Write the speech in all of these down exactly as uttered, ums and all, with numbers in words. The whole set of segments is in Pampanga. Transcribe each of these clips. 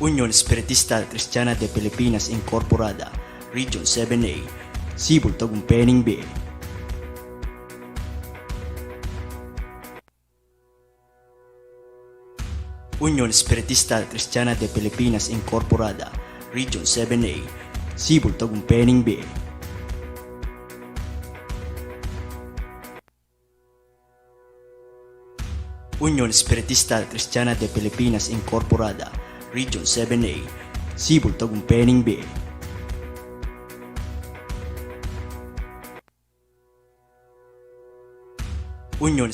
Union Espiritista Kristiana de Pilipinas Incorporada, Region seven A, Cebu, Tagumpay ning Bie. Union Espiritista Kristiana de Pilipinas Incorporada, Region seven A, Cebu, Tagumpay ning Bie. Union Espiritista Kristiana de Pilipinas Incorporada, Region seven A, Cebu, Tagumpay ning Bie. Union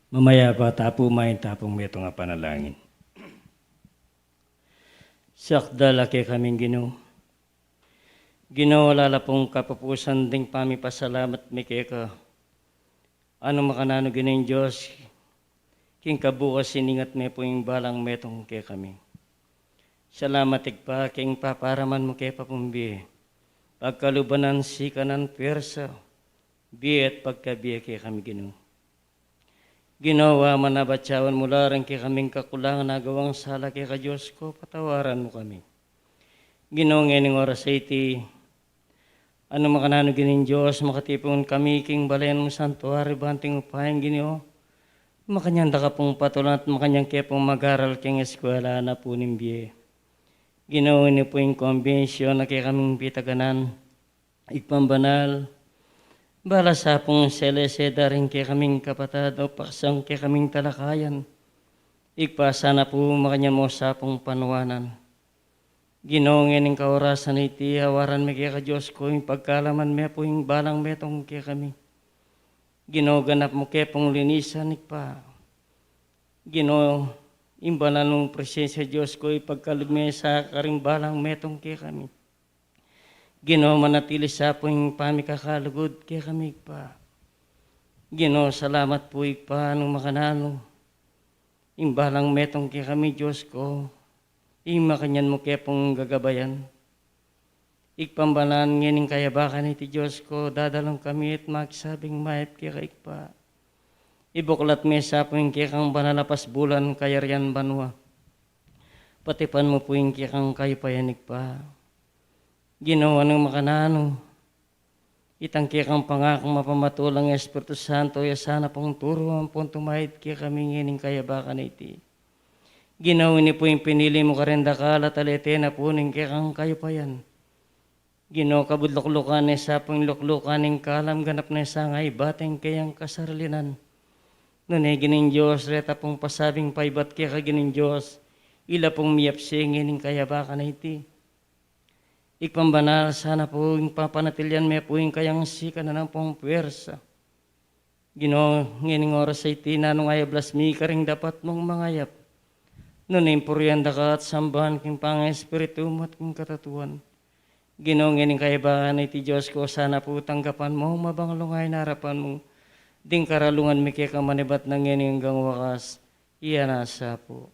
Mamayapa ta pu, mayap ta pung metung a panalangin. Sakdal a kekaming Ginu. Ginu, ala la pung kapupusan ding pamipasalamat mi keka. Nung makananu Ginung Dios, king kabukas iningat me pu ing balang metung kekami. Salamat Ibpa king paparaman mu ke pa pung bie. Pagkaluban nang sikanan, pwersa, bie at pagkabie kekami Ginu. Ginu, manabatyawan mu la ring kekaming kakulangan a gawang sala keka Dios ku, patawaran mu kami. Ginu, ngening oras a iti, nung makananu Ginung Dios, makatipun kami king balen mung santuari banting upayang Ginu, makanyan da ka pung patulan at makanyan ke pung mag-aral king eskwela na pu ning bie. Ginu, ini pu ing kumbensyon a kekaming pitaganan, Ibpang banal, bala sa pung selese da ring kekaming kapatad o paksang kekaming talakayan. Ibpa, sana pu makanyan mu sa pung panuanan. Ginu, ngening kaorasan a iti, awaran mi keka Dios ku ing pagkalaman me pu ing balang metung kekami. Ginu, ganap mu ke pung linisan Ibpa. Ginu, ing banal mung presensya Dios ku, ipagkalub me sa karing balang metung kekami. Ginu, manatili sa pu ing pamikakalugud kekami Ibpa. Ginu, salamat pu Ibpa nung makananu ing balang metung kekami Dios ku, ing makanyan mu ke pung gagabayan. Ibpang banal, ngening kayabakan a iti Dios ku, dadalung kami at magsabing mayap keka Ibpa. Ibuklat me sa pu ing kekang banal a pasbulan, kayarian banua. Patipan mu pu ing kekang kayupayan Ibpa. Ginu, nung makananu itang kekang pangakung mapamatulang Espiritu Santo, ya sana pung turu ampon tumaid kekami ngening kayabakan a iti. Ginu, ini pu ing pinili mu karing dakal at alete na pu ning kekang kayupayan. Ginu, kabud luklukan ne sa pu ing luklukan ning kalam, ganap ne sa ngan ibat ing keyang kasarilinan. Nune Ginung Dios, reta pung pasabing paibat keka Ginung Dios, ila pung miyapsi ngening kayabakan a iti. Ibpang banal, sana pu ing papanatilian me pu ing kayang sikanan ampong pwersa. Ginu, ngening oras a iti, nanung ayablas mi karing dapat mung mangayap, nune ing purian da ka at samban king pang-espiritu mu at king katatuan. Ginu, ngening kayabakan a iti Dios ku, sana pu tanggapan mu, mabanglung a ing arapan mu, ding karalungan mi keka manibat na ngening anggang wakas. Iya na sa pu.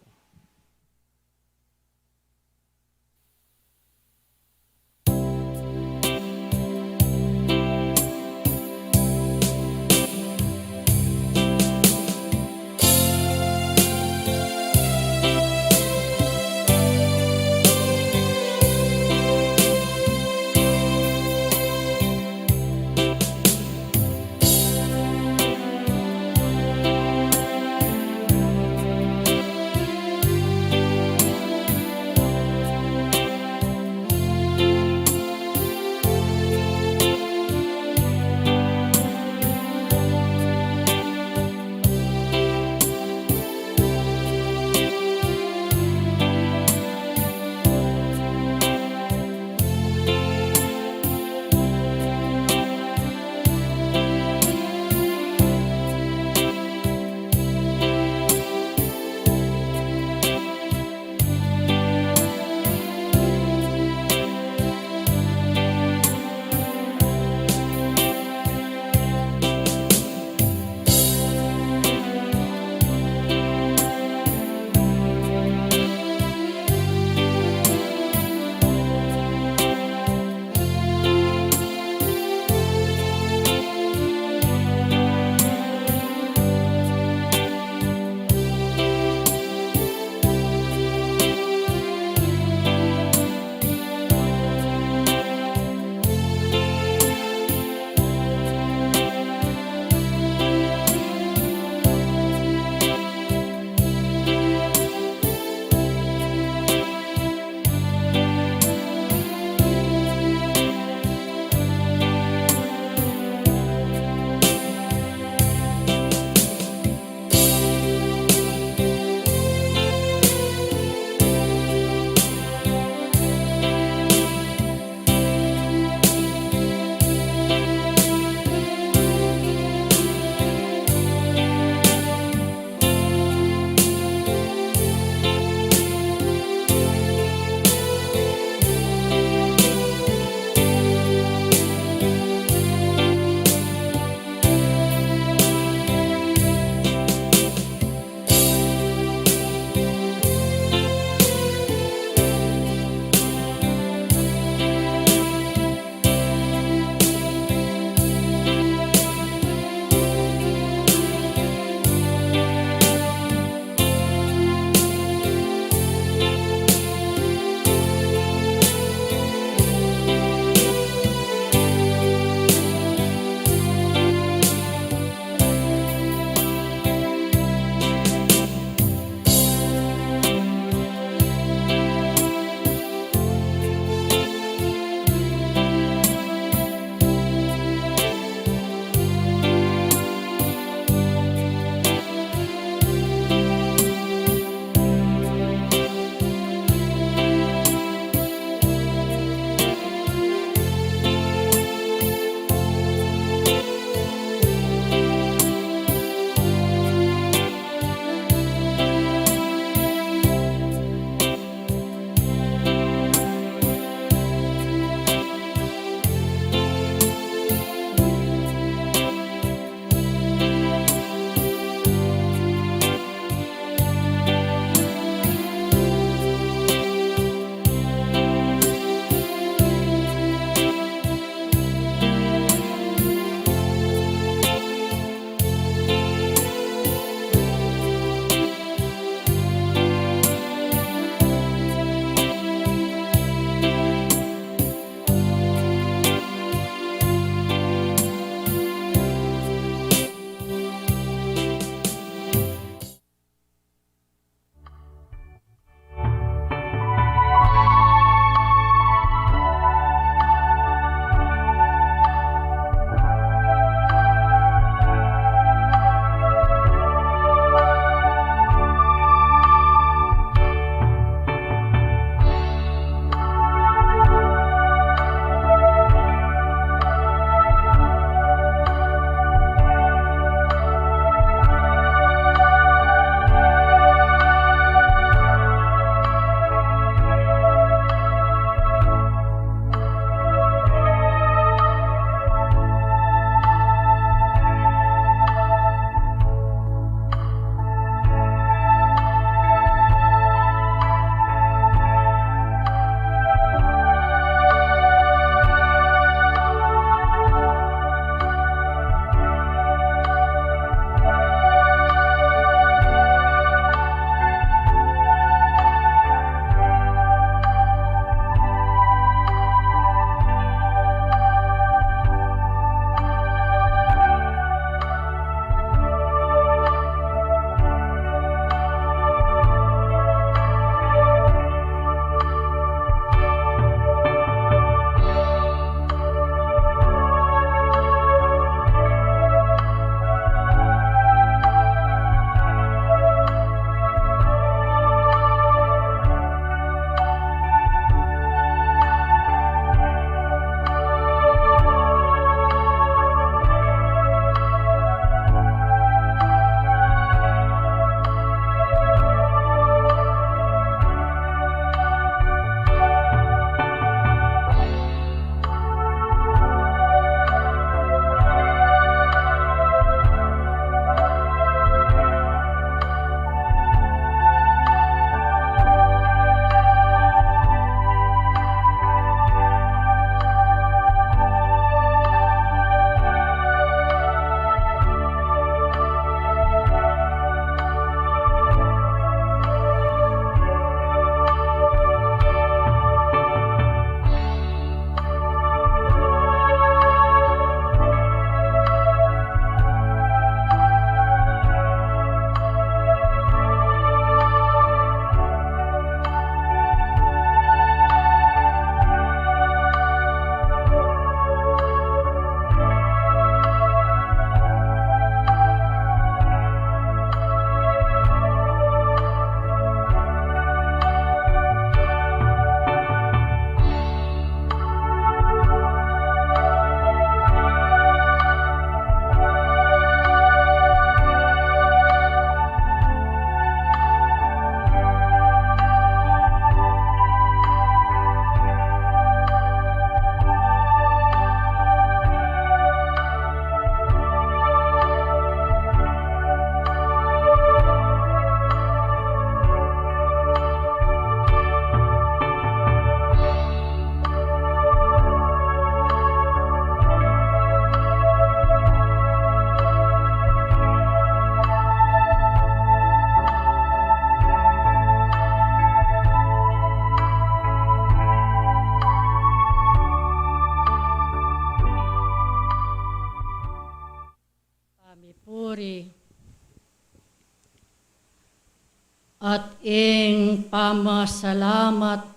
At ing pamasalamat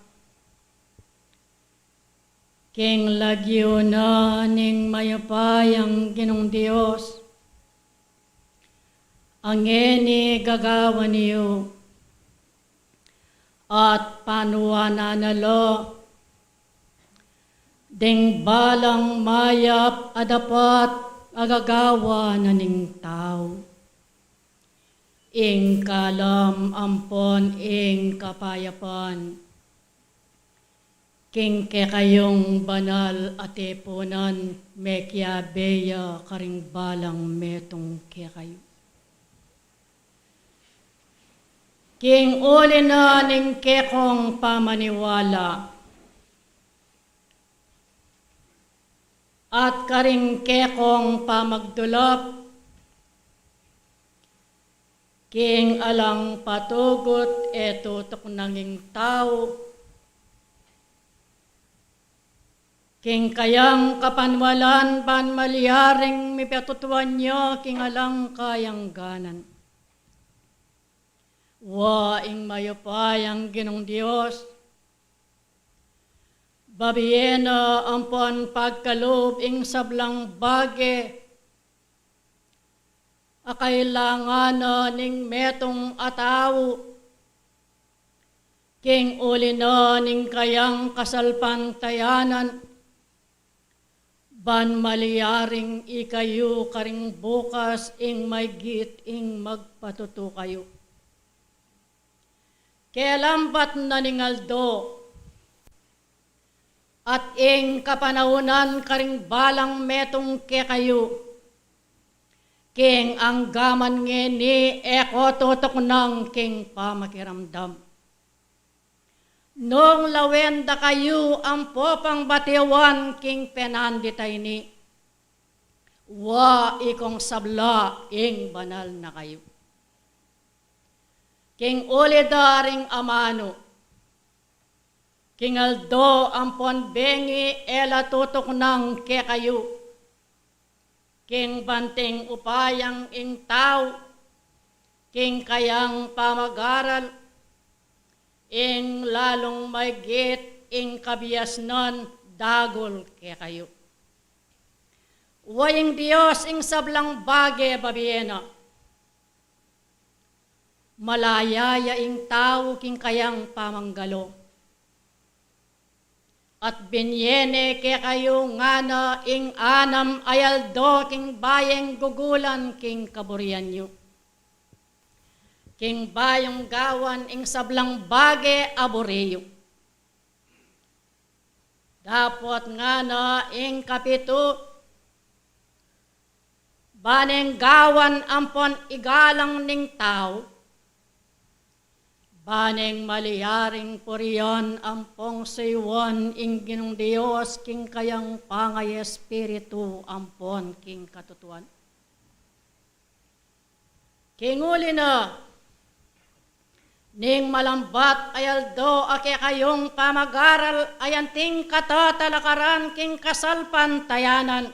king lagyu na ning mayupayang Ginung Dios, a ngeni gagawan yu at panuanan na la ding balang mayap a dapat a gagawan na ning tau. Ing kalam ampon ing kapayapan king kekayung banal a tipunan, mekiabe ya karing balang metung kekayu. King uli na ning kekong pamaniwala at karing kekong pamagdulap king alang patugut e tutuknang ing tau, king kayang kapanwalan ban malyaring mipatutuan ya king alang kayangganan. Wa ing mayupayang Ginung Dios, babie na ampon pagkalub ing sablang bage a kailangan na ning metung a tau, king uli na ning kayang kasalpantayanan, ban malyaring ikayu karing bukas ing maygit ing magpatutu kayu. Kelambat na ning aldo at ing kapanaunan karing balang metung kekayu, king anggaman ngeni e ko tutuknang king pamakiramdam. Nung lawen da kayu ampo pang batiwan king penandit a ini, wa ikong sabla ing banal na kayu. King uli da ring amanu, king aldo ampon bengi e la tutuknang kekayu, king banting upayang ing tau, king kayang pamagaral, ing lalung maygit ing kabiasnan dagul kekayu. Wa ing Dios ing sablang bage, babie na. Malaya ya ing tau king kayang pamanggalo. At binie ne kekayu ngana ing anam a aldo king bayung gugulan king kaburian yu, king bayung gawan ing sablang bage a buri yu. Dapot ngana ing kapitu, ba neng gawan ampon igalang ning tau, ba neng malyaring purian ampong suyuan ing Ginung Dios king kayang pangayespiritu ampon king katutuan. King uli na ning malambat a aldo a kekayung pamagaral a anting katatalakaran king kasalpantayanan,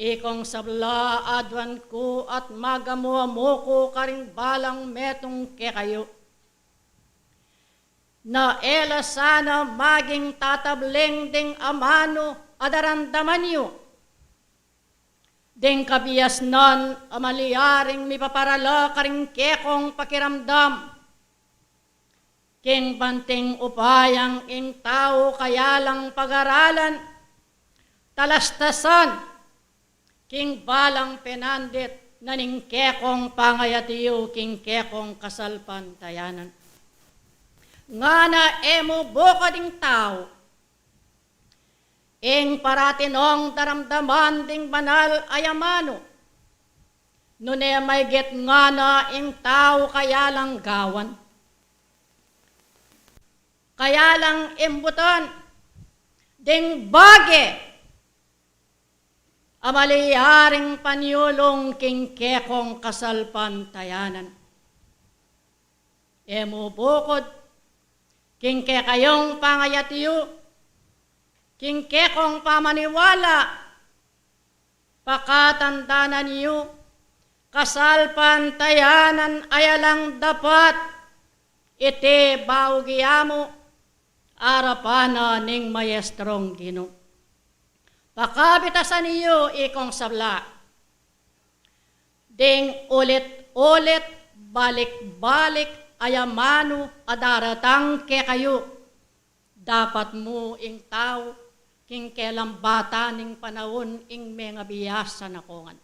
ikong sabla aduan ku at magamu-amu ku karing balang metung kekayu, na e la sana maging tatabling ding amanu a daramdaman yu, ding kabiasnan a malyaring mipaparala karing kekong pakiramdam, king banting upayang ing tau kaya lang pagaralan, talastasan, king balang penandit na ning kekong pangayatiyu king kekong kasalpantayanan. Ngana e mu bukad ing tau ing parati nong daramdaman ding banal a amanu, nune maygit ngana ing tau kaya lang gawan, kaya lang imbutan ding bage a malyaring panyulung king kekong kasalpantayanan. E mu bukad king kekayung pangayatiyu, king kekong pamaniwala, pakatandanan yu, kasalpantayanan a alang dapat iti baugi amu arapan na ning Maestrong Ginu. Pakabitasan yu, ikong sabla, ding ulit-ulit, balik-balik a amanu a daratang kekayu. Dapat mu ing tau king kelambatan ning panaun ing mengabiasa na kongan.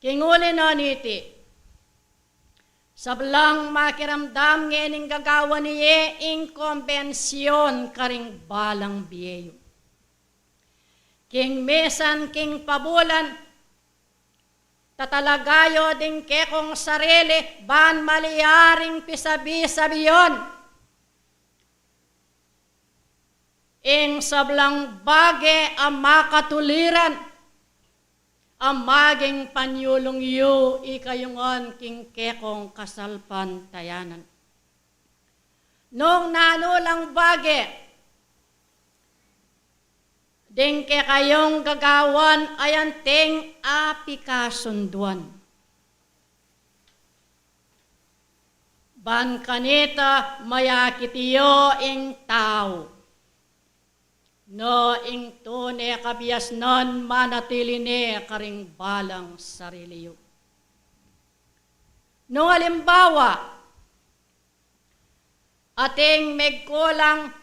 King uli na niti, sablang makiramdam ngening gagawan ye ing kombension karing balang bie yu. King misan king pabulan, tatalaga yu ding kekong sarili ban malyaring pisabi-sabian ing sablang bage a makatuliran a maging panyulung yu ikayu ngan king kekong kasalpantayanan. Nung nanu lang bage ding kekayung gagawan a atin a pikasunduan, ban kanita mayakit yu ing tau, na ing tune kabiasnan manatili ne karing balang sarili yu. Nung alimbawa, atin megkulang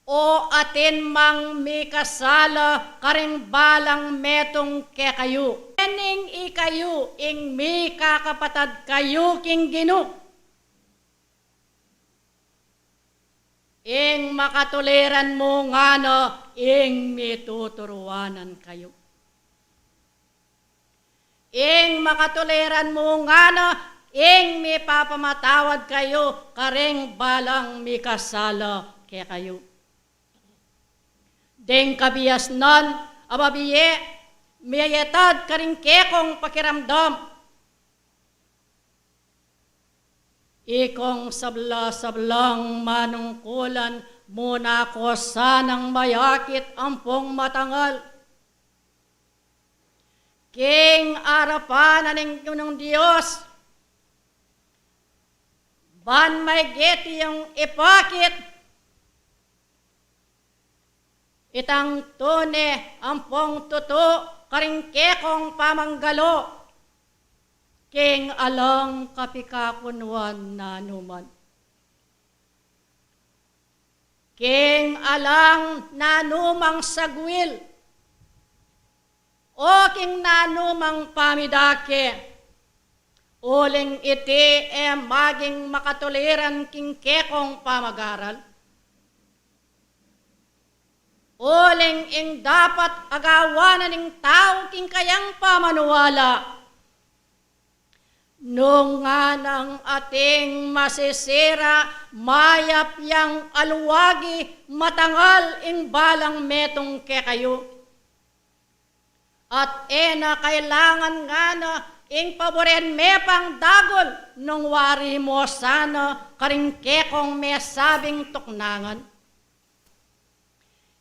o atin mang mikasala karing balang metung kekayu, ngening ikayu ing mikakapatad kayu king Ginu, ing makatuliran mu ngana ing mituturuanan kayu. Ing makatuliran mu ngana ing mipapamatawad kayu karing balang mikasala kekayu. Ding kabiasnan a babie miyayatad karing kekong pakiramdam, ikong sabla-sablang manungkulan, muna ko sanang mayakit ampong matangal king arapan na ning Ginung Dios, ban maigit yung ipakit itang tune ampong tutu karing kekong pamanggalo king alang kapikakunuan nanuman, king alang nanumang sagwil, o king nanumang pamidake, uling iti e maging makatuliran king kekong pamagaral, uling ing dapat a gawan na ning tau king kayang pamaniwala. Nung nganang ating masisira, mayap yang aluwagi, matangal ing balang metung kekayu. At e na kailangan ngana ing paburen me pang dagul nung wari mo sana karing kekong mesabing tuknangan.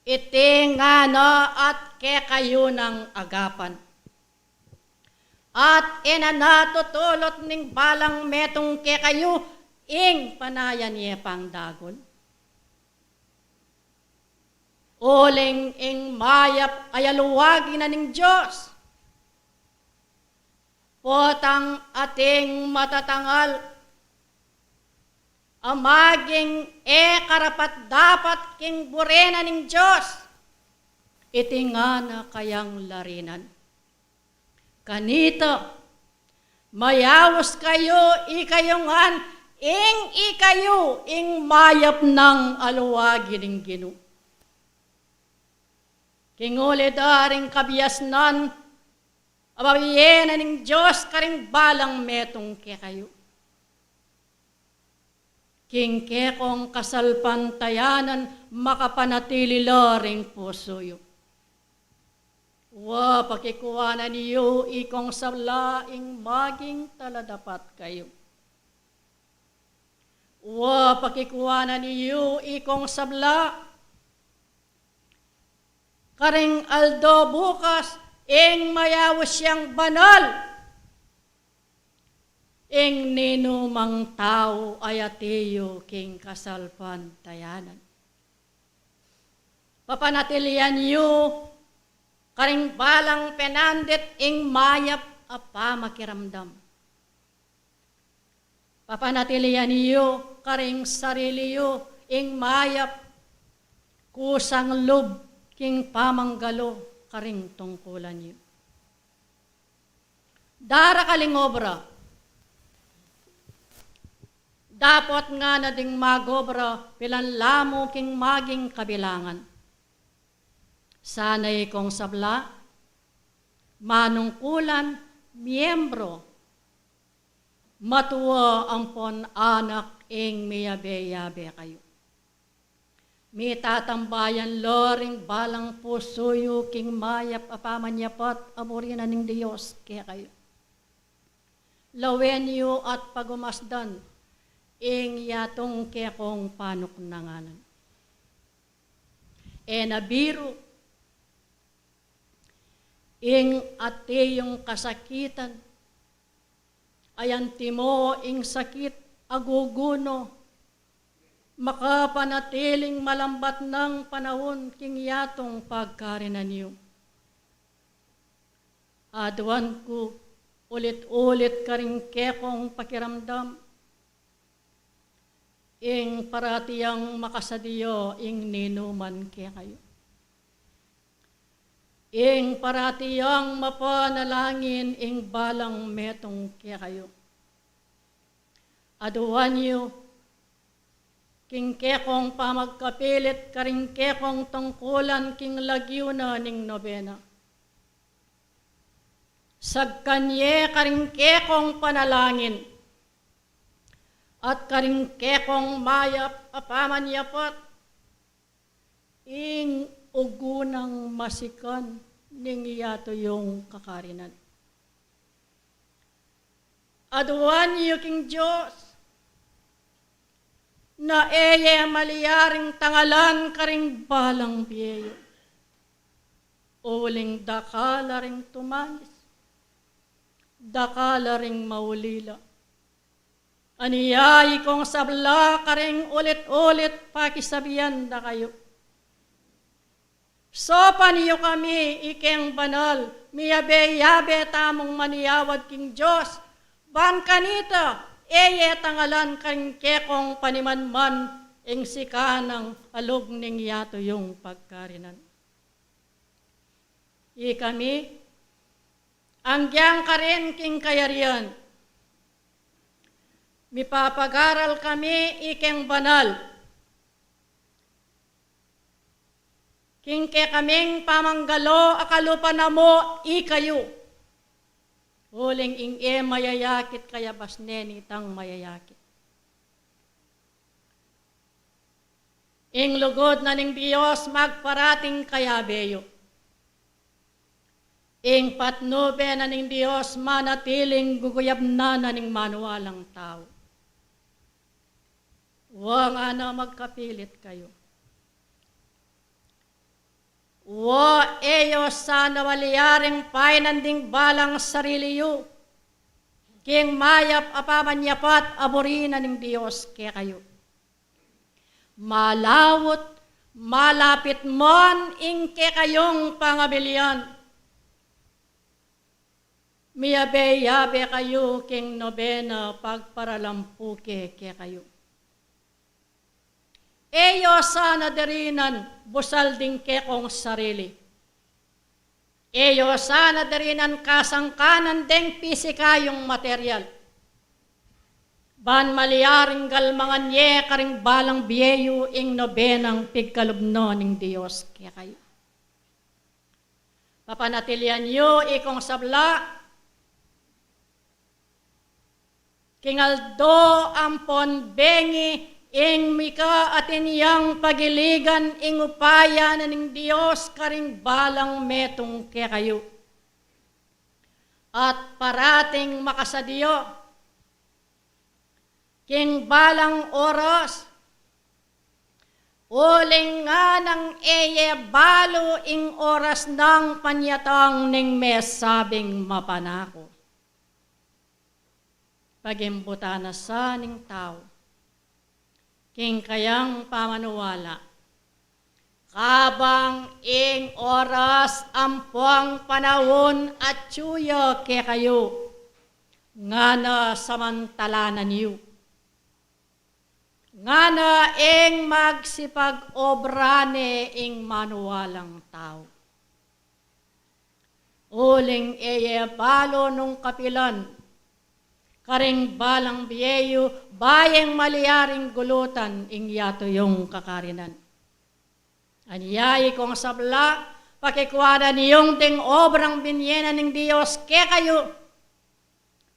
Iti ngana at kekayu nang agapan. At e na natutulut ning balang metung kekayu ing panayan ye pang dagul. Uling ing mayap a yaluwagi na ning Dios, potang ating matatangal a maging e karapat-dapat king bure na ning Dios, iti ngana kayang larinan. Kanita, mayaus kayu ikayu ngan, ing ikayu ing mayap nang aluwagi ning Ginu. King uli da ring kabiasnan a babie na ning Dios karing balang metung kekayu. King kekong kasalpantayanan makapanatili la ring pusu yu. Wa pakikuanan yu ikong sabla ing maging taladapat kayu. Wa pakikuanan yu ikong sabla karing aldo bukas ing mayaus yang banal, ing ninumang tau a ati yu king kasalpantayanan. Papanatilian yu karing balang penandit ing mayap a pamakiramdam. Papanatilian yu karing sarili yu ing mayap, kusang lub king pamanggalu karing tungkulan yu. Darakal ing obra. Dapot ngana ding magobra pilan la mu king maging kabilangan. Sana ikong sabla, manungkulan, miyembro, matua ampon anak, ing miyabe-yabe kayu. Mitatambayan la ring balang pusu yu king mayap a pamanyapat a buri na ning Dios kekayu. Lawen yu at pagumasdan ing yatung kekong panuknanganan. E na biru ing ati yung kasakitan, ay antimo ing sakit a gugunu, makapanatiling malambat nang panaun king yatung pagkarinan yu. Aduan ku ulit-ulit karing kekong pakiramdam, ing parati yang makasadia ing ninuman kekayu. Ing parati yang mapanalangin ing balang metung kekayu. Aduan yu king kekong pamagkapilit karing kekong tungkulan king lagyu na ning nobena. Sagkan ye karing kekong panalangin at karing kekong mayap a pamanyapat ing ugunang masikan ning yatu yung kakarinan. Aduan yu king Dios na e ye malyaring tangalan karing balang bie yu. Uling dakal la ring tumangis, dakal la ring maulila. Ania ikong sabla karing ulit-ulit pakisabian da kayu. Saupan yu kami, ikeng banal, miyabe-yabe tamung maniawad king Dios, ban kanita, e ye tangalan karing kekong panimanman ing sikanang alug ning yatu yung pagkarinan. Ikami, anggyang karin king kayarian, mipapagaral kami, ikeng banal, king kekaming pamanggalu a kalupa na mu ikayu. Uling ing e mayayakit kayabas ne nitang mayayakit. Ing lugud na ning Dios magparating kayabe yu. Ing patnube na ning Dios manatiling guguyabnan na ning manualang tau. Wa ngana magkapilit kayu. Wa e yu sana malyaring painan ding balang sarili yu king mayap a pamanyapat a buri na ning Dios kekayu. Malaut, malapit man ing kekayung pangabilian, miyabe-yabe kayu king nobena pagparalampu ke kekayu. E yu sana dirinan busal ding kekong sarili. E yu sana dirinan kasangkanan deng pisikayung material, ban malyaring galmangan ye karing balang bie yu ing nobenang pigkalub na ning Dios kekayu. Papanatilian yu, ikong sabla, king aldo ampon bengi ing mika atin yang pagiligan ing upaya na ning Dios karing balang metung kekayu. At parating makasadia king balang oras Uling nganang e ye balu ing oras nang panyatang ning mesabing mapanaku. Pagimbutan na sa ning tau king kayang pamaniwala, kabang ing oras ampong panaun atyu ya kekayu, ngana samantalanan yu. Ngana ing magsipag-obra ne ing maniwalang tau. Uling e ye balu nung kapilan karing balang bie yu, bayung malyaring gulutan ing yatu yung kakarinan. Anyaya kung sabla, pakikuanan yung ding obrang binie na ning Dios kekayu.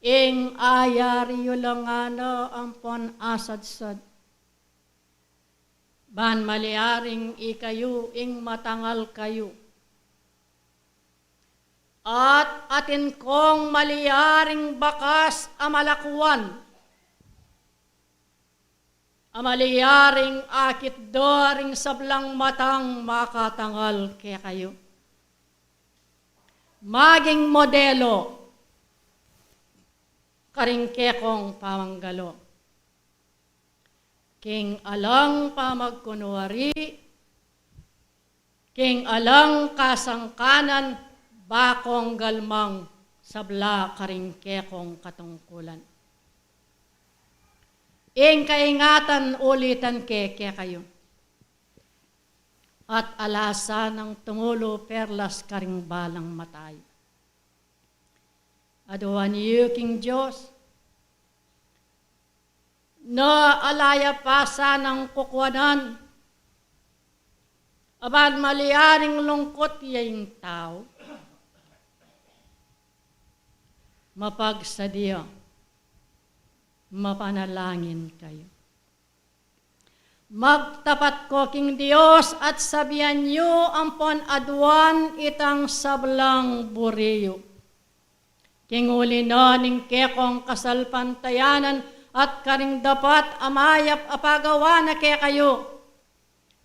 Ing ayari yu la ngana ampon asadsad, ban malyaring ikayu ing matangal kayu. At atin kong malyaring bakas a malakuan, a malyaring akit da ring sablang matang makatangal kekayu. Maging modelo karing kekong pamanggalo. King alang pamagkunwari, king alang kasangkanan, bakong galmang sabla karing kekong katungkulan. Ing kaingatan ulitan ke kekayu. At ala sanang tumulu perlas karing balang mata yu. Aduan yu king Dios, na ala ya pa sanang kukuanan, a ban malyaring lungkut ya ing tau. Mapagsadya, mapanalangin kayu. Magtapat ko king Dios at sabian yu ampon aduan itang sablang buri yu. King uli na ning kekong kasalpantayanan at karing dapat a mayap a pagawa na kekayu,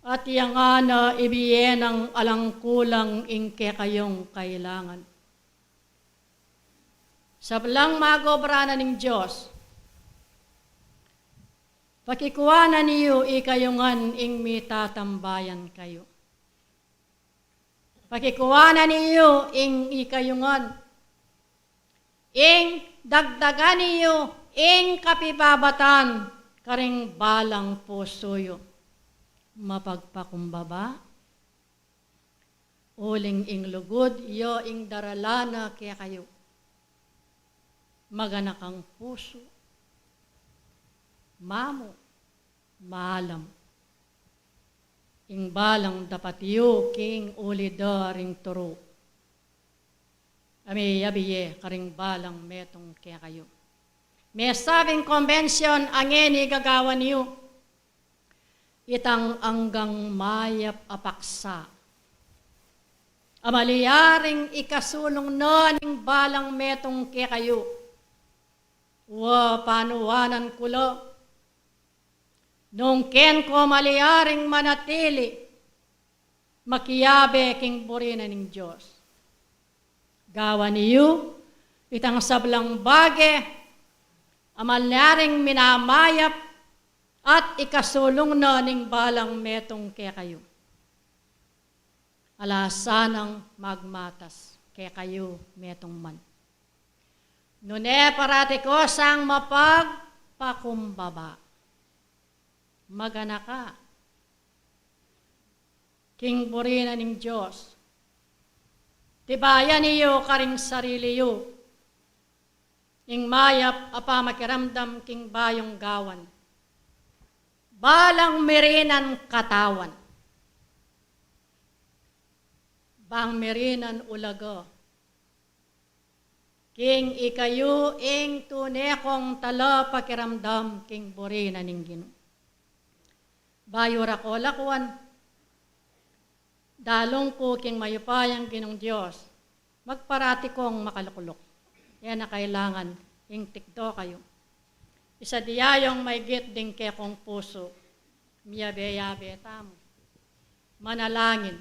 at ya ngana ibie nang alang kulang ing kekayung kailangan. Sablang mag-obra na ning Dios, pakikuanan yu ikayu ngan ing mitatambayan kayu. Pakikuanan yu ing ikayu ngan, ing dagdagan yu ing kapibabatan karing balang pusu yu. Mapagpakumbaba, uling ing lugud ya ing daralan na kekayu. Maganakang pusu, mamu, maalam. Ing balang dapat yu king uli da ring turu a miyabie karing balang metung kekayu. Mesabing kombensyon a ngeni gagawan yu. Itang anggang mayap a paksa a malyaring ikasulung na ning balang metung kekayu. Wa panuanan ku la, nung ken ko malyaring manatili makiabe king buri na ning Dios. Gawan yu itang sablang bage a malyaring minamayap at ikasulung na ning balang metung kekayu. Ala sanang magmatas kekayu metung man. Nune parati ko sang mapagpakumbaba. Maganaka king buri na ning Dios. Tibayan yu karing sarili yu ing mayap a pamakiramdam king bayung gawan. Balang mirinan katawan, bang mirinan ulaga. King ikayu ing tune kong talapakiramdam king buri na ning Ginu. Bayu ra ko lakuan, dalung ku king mayupayang Ginung Dios, magparati kong makalukluk. E na kailangan ing tikdo kayu. Isadia yung maigit ding kekong pusu. Miyabe-yabe tamu. Manalangin.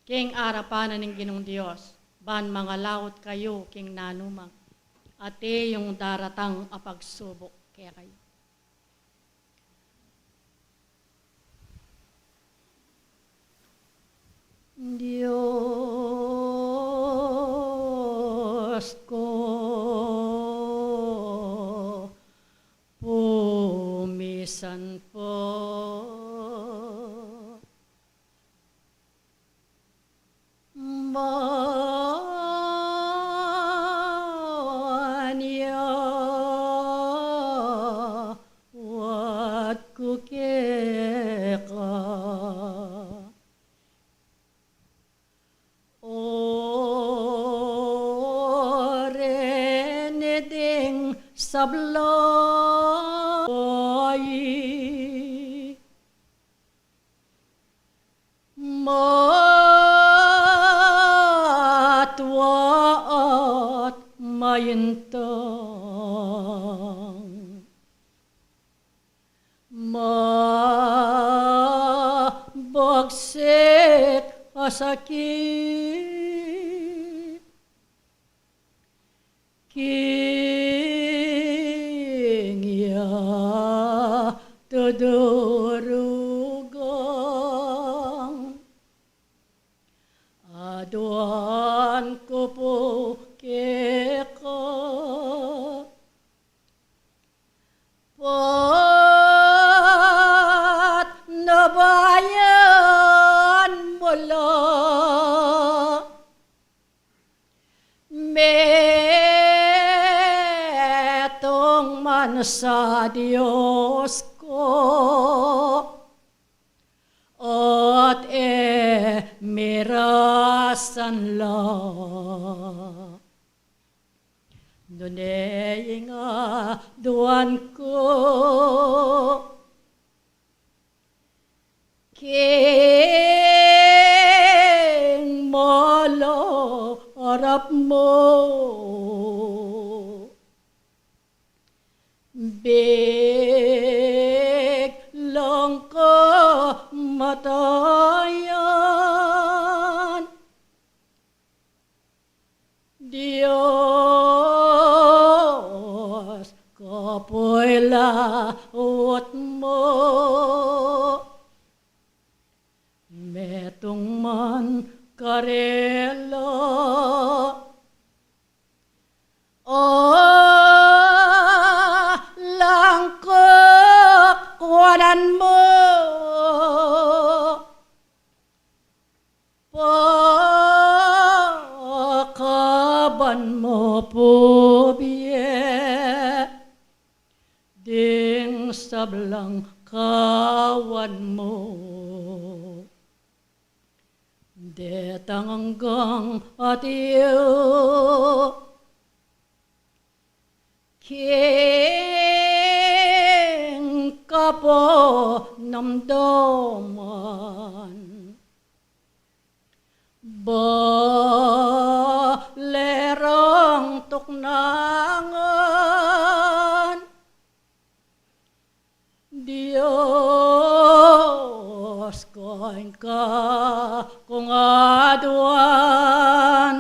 King arapan na ning Ginung Dios, ban mangalaut kayu king nanumang ati yung daratang a pagsubuk kekayu. Dios ko, pumisan pa manyawad ku keka. O reni ding sablang bayi, matua at maintang, mabagsik a sakit, king ya tudurugang, aduan ku pu keka. Patnubayan mu la metung man sa Dios ku, at e mirasan la. Nune ing aduan ku king malarap mu, biglang kamatayan. Dios, kapuy laut mu, metung man karela. Alang kekwanan mu, pakaban mu pu bie ding sablang kawan mu. Detang anggang atiu king kapanamdaman. Bale rang tuknangan, Dios, keng kakung aduan,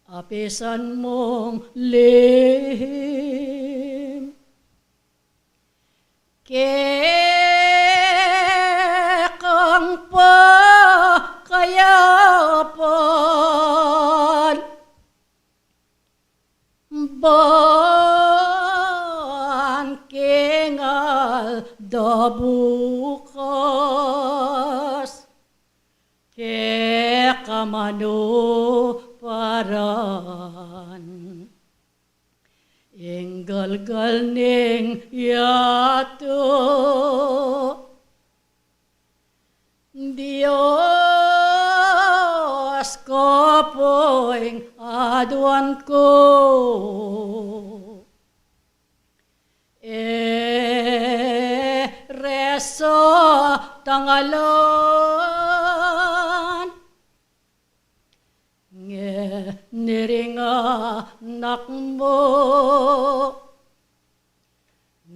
apisan mung lihim kekang pakayapan. Ban king aldo bukas, keka manu paran ing galgal ning yatu. Dios ko pu ing aduan ku, e re sa tangalan, ngeni ring anak mu,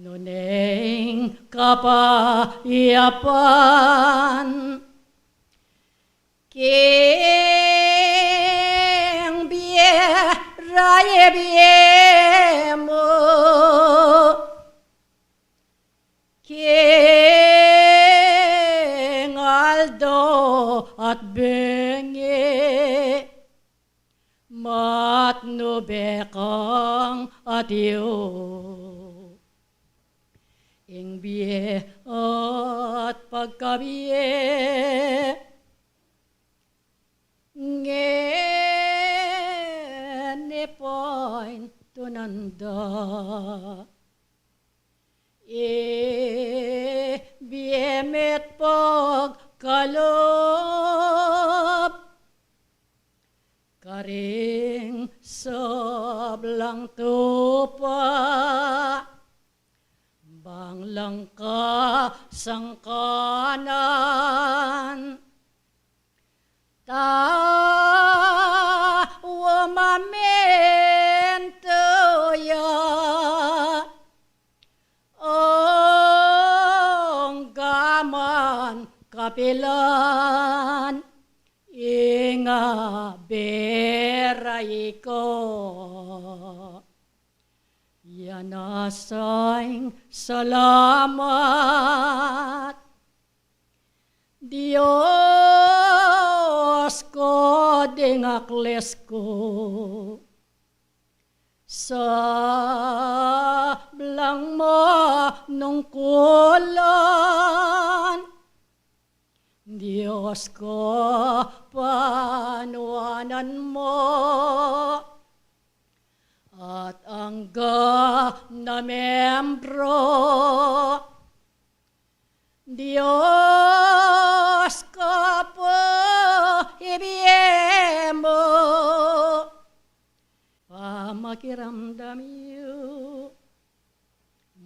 Nune ing kapayapan king bie raya bie mu, king aldo at bengi, matnu be kang atiu. Ing bie at pagkabie, ngeni paintunan da. Ibie me't pagkalub karing sablang tupa, bang lang kasangkanan. Tau mamentu ya, anggaman kapilan, ing abe raya ika. Yan asang salamat Dios ku, ding aklis ku sablang manungkulan. Dios ku, panuanan mu at anggang membro. Dios ku pu, ibie mu pamakiramdam yu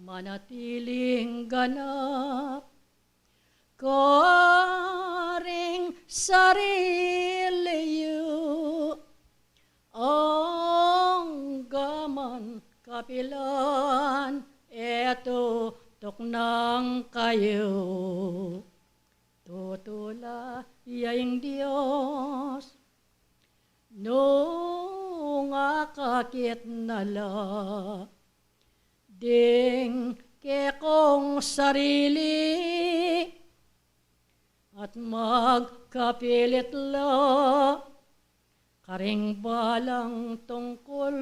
manatiling ganap karing sarili yu. Anggaman kapilan e tutuknang kayu. Tutula ya ing Dios nung akakit na la ding kekong sarili at magkapilit la karing balang tungkul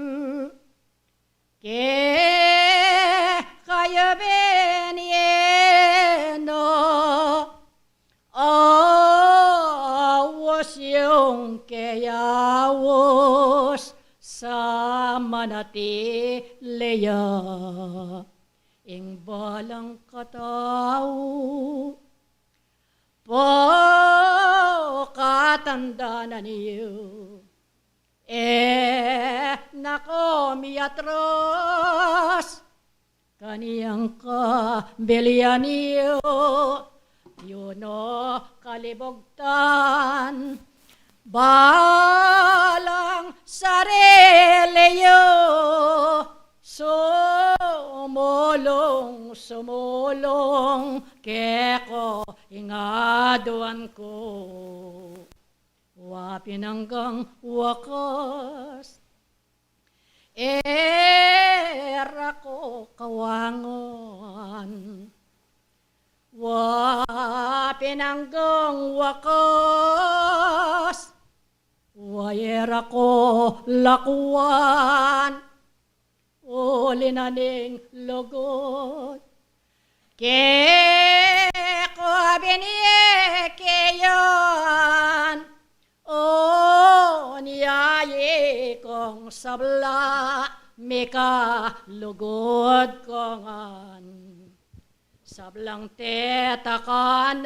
kekayu. Bene, e na aus yung keyaus sa manatili ya. Ing balang katau pakatandanan yu, e na ko miatras kaniang kabilian yu. Yu no kalibugtan, balang sarili yu, sumulung, sumulung keko ing aduan ku. Wa pin anggang wakas, e ra ko kawangan. Wa pin anggang wakas, wa e ra ko lakwan. Uli na ning lugud keku a binie ke yan, o niyayi kung sabla, mikalugud ku ngan. Sablang tetakanan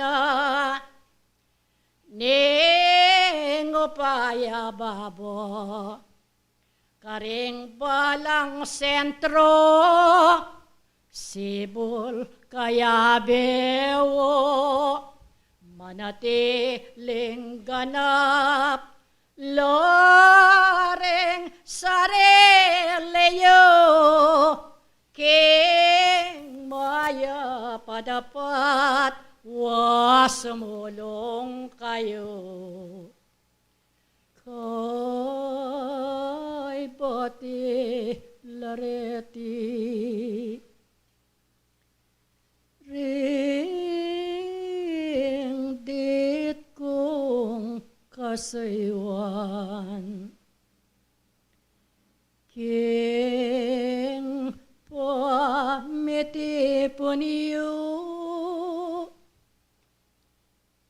ning upaya babo karing balang sentro, sibul kayabe o manatiling ganap, loring sarili yu, king Dapat wa sumulung kayu kay Bati Lareti. Ring dit kung kasaywan, king pamitipun yu,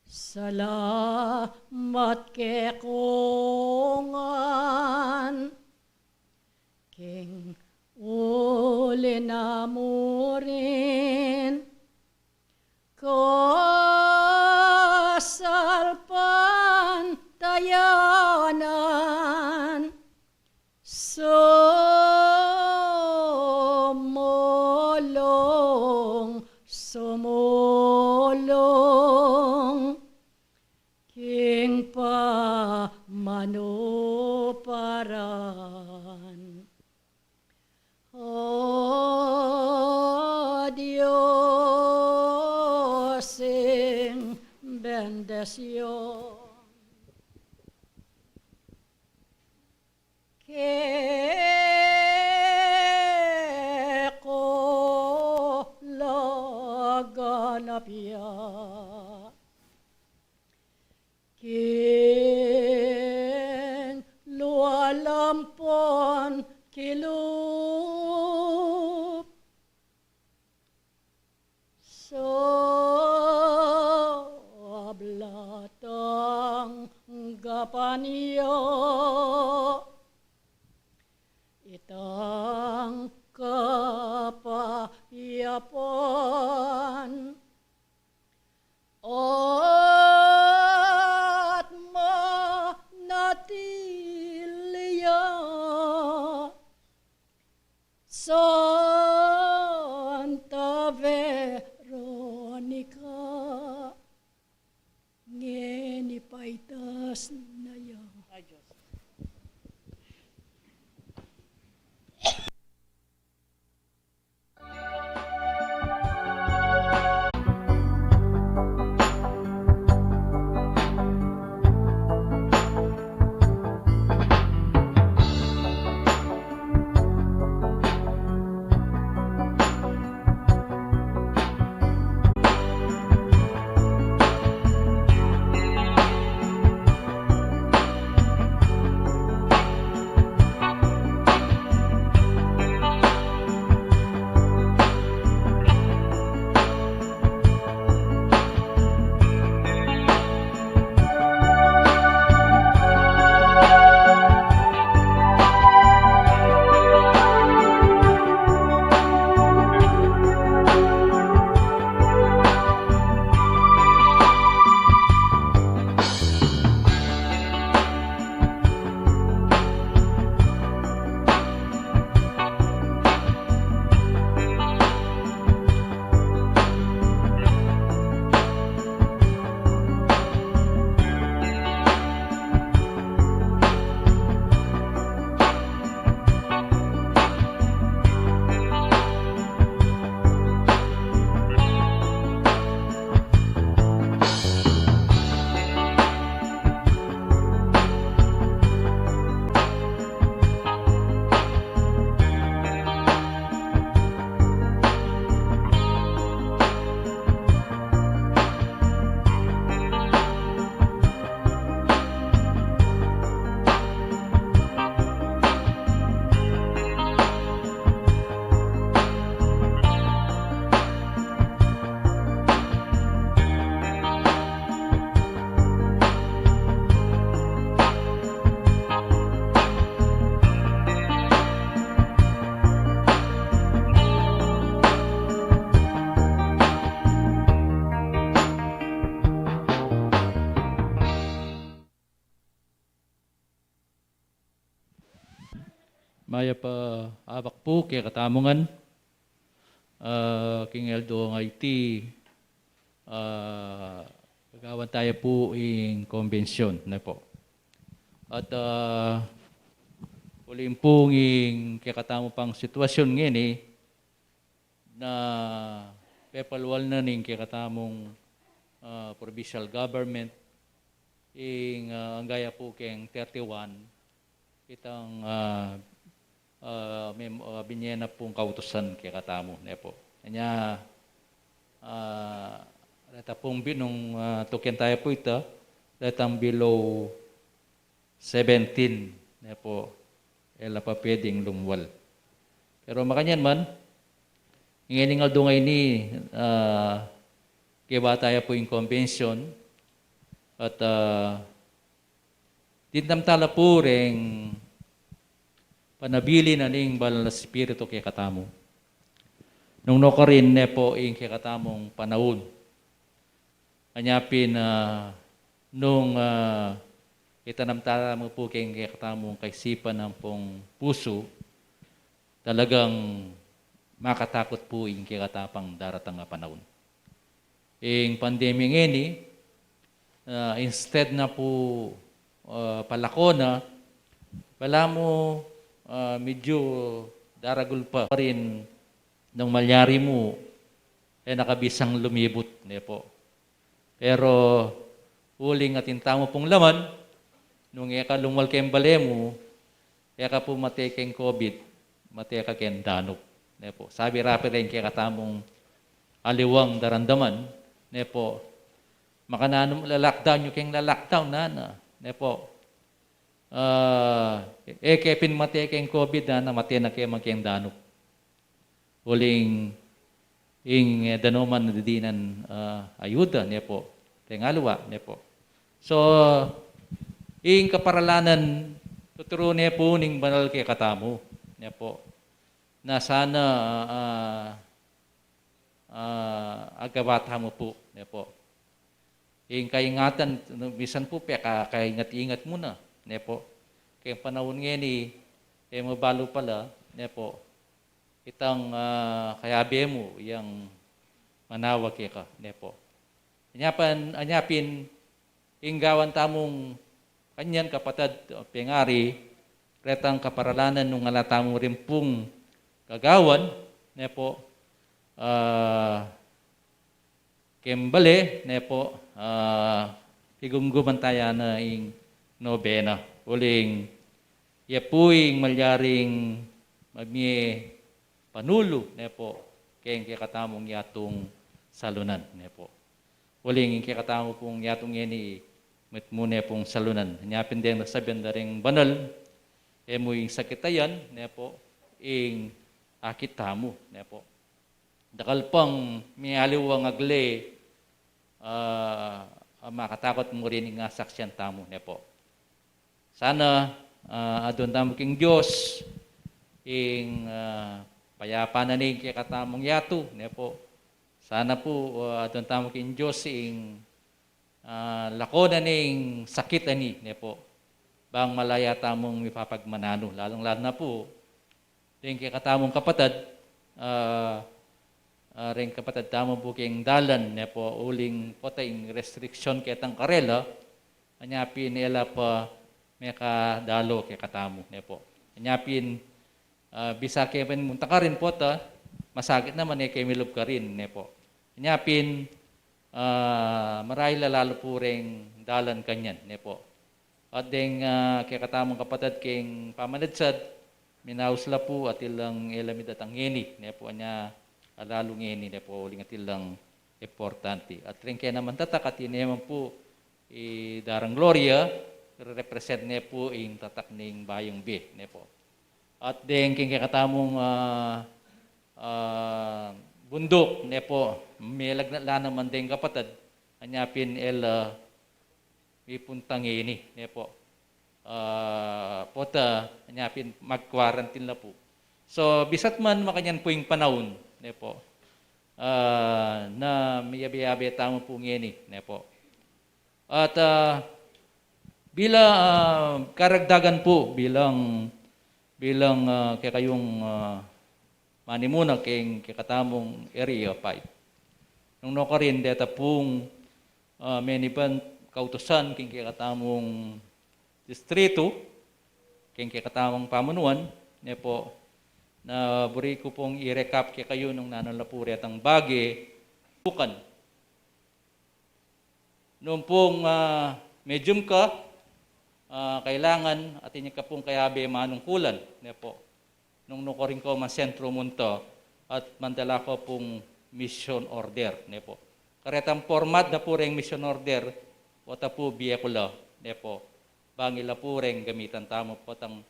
salamat ke ku ngan king uli na mu rin kasalpantayanan. Sumulung, sumulung king pamanuparan. O Dios, ing bendisyun ke ku laganap ya king lua ampon kilub. Sabla tanggapan ya itang kapayapan at manatili ya Santa Veronica, ngeni paitas na ya. Ay, Diyos. Mayap a abak pu kekatamu ngan, ah, king aldo ngeni, ah, gagawan taya pu ing kombensyon, ne pu. At, ah, uling pu ing kekatamu pang sitwasyun ngeni, na pepalwal na ning kekatamung, ah, provincial government, ing, ah, anggaya pu keng thirty-one, itang, ah, ah, mem-, ah, binye na pung kautusan kekatamu, ne pu. Anya, ah, reta pung bi-, nung, ah, tuken taya pu ita, retang below seventeen, ne pu, e la pa pwedeng lumwal. Pero makanyan man, ngening aldo ngeni, ah, keba taya pu ing convention, at, ah, dinan tala pu reng panabilin na ning Banal a Espiritu kekatamu. Nung nukarin, ne pu, ing kekatamung panaun. Anya pin, ah, nung, ah, itanam tala mu pu keng kekatamung kaisipan ampong pusu, talagang makatakut pu ing kekatang daratang a panaun. Ing pandemya ngeni, ah, instead na pu, ah, palako na, balamu, ah, medyu daragul pa rin nung malyari mu, e na ka bisang lumibut, ne pu. Pero uling atin tamu pung laman, nung e ka lumwal keng bale mu, e ka pu mate keng COVID, mate ka keng danup, ne pu. Sabi ra pin reng kekatamung aliwang daramdaman, ne pu, makananu la-lockdown yu keng la-lockdown na, na, ne pu. Ah, e ke pin mate keng COVID, na, na mate na ke man keng danup. Uling ing, eh, danuman na dinan, ah, ayuda, ne pu. Teng aliwa, ne pu. So, ing kaparalanan, tuturu ne pu ning banal kekatamu, ne pu. Na sana, ah, ah, agawa tamu pu, ne pu. Ing kaingatan, misan pu peka-, kaingat-ingat mu na, ne pu. Keng panaun ngeni, e mu balu pala, ne pu. Itang, ah, kayabe mu, yang manawa keka, ne pu. Anya pin, anya pin, ing gawan tamung kanyan kapatad, pengari, retang kaparalanan nung ala tamu rin pung gagawan, ne pu, ah, keng bale, ne pu, ah, pigumguman taya na ing nobena. Uling, ya pu ing malyaring mamie panulu, ne pu, keng kekatamung yatung salunan, ne pu. Uling ing kekatamu pung yatu ngeni, mitmu ne pung salunan. Anya pin deng nasabian da ring banal, e mu ing sakit a yan, ne pu, ing akit tamu, ne pu. Dakal pang mialiwang agle, ah, a makatakut mu rin ing asaksian tamu, ne pu. Sana, ah, aduan tamu king Dios ing, ah, payapan na ning kekatamung yatu, ne pu. Sana pu, ah, aduan tamu king Dios ing, ah, lakonan ning sakit a ini, ne pu. Bang malaya tamung mipapagmananu, lalung-lalu na pu deng kekatamung kapatad, ah, ah, deng kapatad tamu pu keng dalan, ne pu, uling pota ing restriction ketang karela, anya pin e la pa mekadalu kekatamu, ne pu. Anya pin, ah, bisa ke pin munta karin pota, masakit naman e ke milub karin, ne pu. Anya pin, ah, marahil a lalu pu reng dalan kanyan, ne pu. At deng, ah, kekatamung kapatad keng pamanadsad, minaus la pu atin lang e la midatang ngeni, ne pu, anya alalu ngeni, ne pu, uling atin lang importante. At reng kena mang tatak atin ne man pu i Darang Gloria, represent ne pu ing tatak ning Bayung Bie, ne pu. At deng keng kekatamung, ah, ah, bunduk, ne pu, melagnat la naman deng kapatad, anya pin e la mipunta ngeni, ne pu. Ah, pota, anya pin mag-quarantine la pu. So, bisat man makanyan pu ing panaun, ne pu. Ah, na miyabe-yabe tamu pu ngeni, ne pu. At, ah, bila, ah, karagdagan pu bilang, bilang, ah, kekayung, ah, manimuna keng kekatamung Area five. Nung nukarin deta pung, ah, meniban kautusan keng kekatamung distritu, keng kekatamung pamunuan, ne pu, na buri ku pung i-recap kekayu nung nanu la pu retang bage, Bukan. Nung pung, ah, medium ka, ah, kailangan atin ya ka pung kayabe manungkulan, ne po. Nung nukarin ko man sentro munta at mandala ko pung mission order, ne po. Karetang format da pu reng mission order, pota pu bie ku la, ne po. Bang ila pu reng gamitan tamu, potang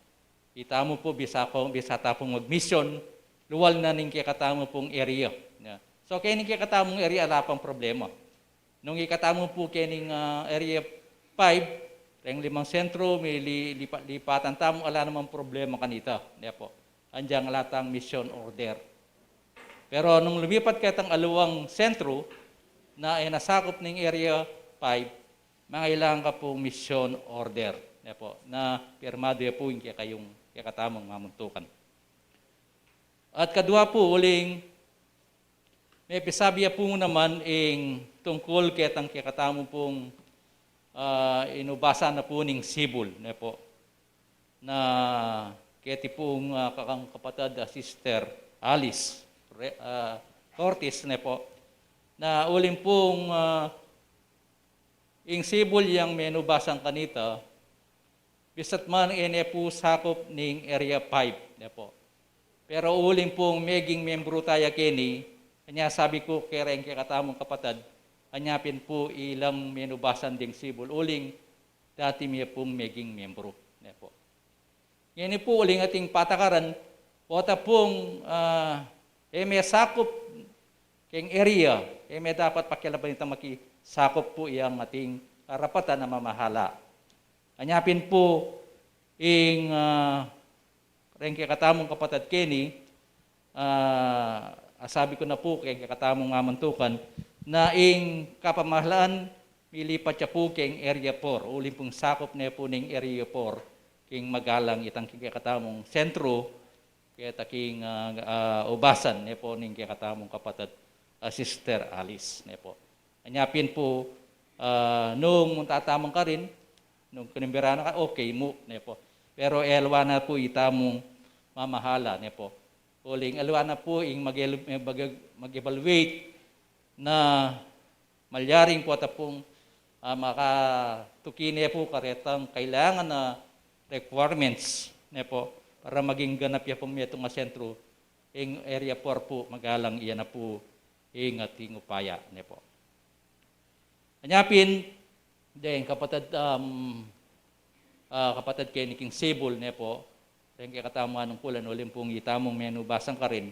itamu pu bisa ko, bisa ta pung magmission, lual na ning kekatamu pung area. Ne. So, kening kekatamung area, ala pang problema. Nung ikatamu pu kening, ah, Area five, reng limang sentro, mi li-, lipa-, lipatan tamu, ala namang problema kanita, ne po. Anjang ala tang mission order. Pero nung lumipat ketang aliwang sentro na e na sakup ning Area five, mangailangan ka pung mission order, ne po, na pirmadu ya pu ing kekayung, kekatamung mamuntukan. At kadua pu, uling mepisabi ya pu naman ing tungkul ketang kekatamu pung, ah, inubasan na pu ning sibul, ne po. Na keti pung, ah, kakang kapatad, ah, Sister Alice Re-, ah, Cortez, ne po. Na uling pung, ah, ing sibul yang menubasan kanita, bisat man e ne pu sakup ning Area five, ne po. Pero uling pung meging membru taya keni, anya sabi ku kereng kekatamung kapatad, anya pin pu ilang menubasan ding sibul, uling dati mi ya pung meging membru, ne po. Ngeni pu uling ating patakaran, pota pung, ah, e me sakup keng area, e me dapat pakialaman itang makisakup pu yang ating karapatan a mamahala. Anya pin pu ing, ah, reng kekatamung kapatad keni, ah, asabi ku na pu keng kekatamung mamuntukan, na ing kapamahalaan milipat ya pu keng Area four, uling pung sakup ne pu ning Area four, king magalang itang kekatamung sentro, keta king, ah, ah, ubasan ne po ning kekatamung kapatad, ah, Sister Alice, ne po. Anya pin pu, ah, nung munta tamu karin, nung kinimbira na ka, okay mu, ne po. Pero e aliwa na pu itamung mamahala, ne po. Uling aliwa na pu ing mag-el-, mag-, mag-evaluate na malyaring pota pung, ah, makatuki ne pu karetang kailangan a requirements, ne po, para maging ganap ya pung metung a sentro, ing Area four pu, magalang iya na pu ing ating upaya, ne po. Anya pin, deng kapatad, um, ah, kapatad keni king sibul, ne po, reng kekatamung manungkulan, uling pung itamung menubasan karin,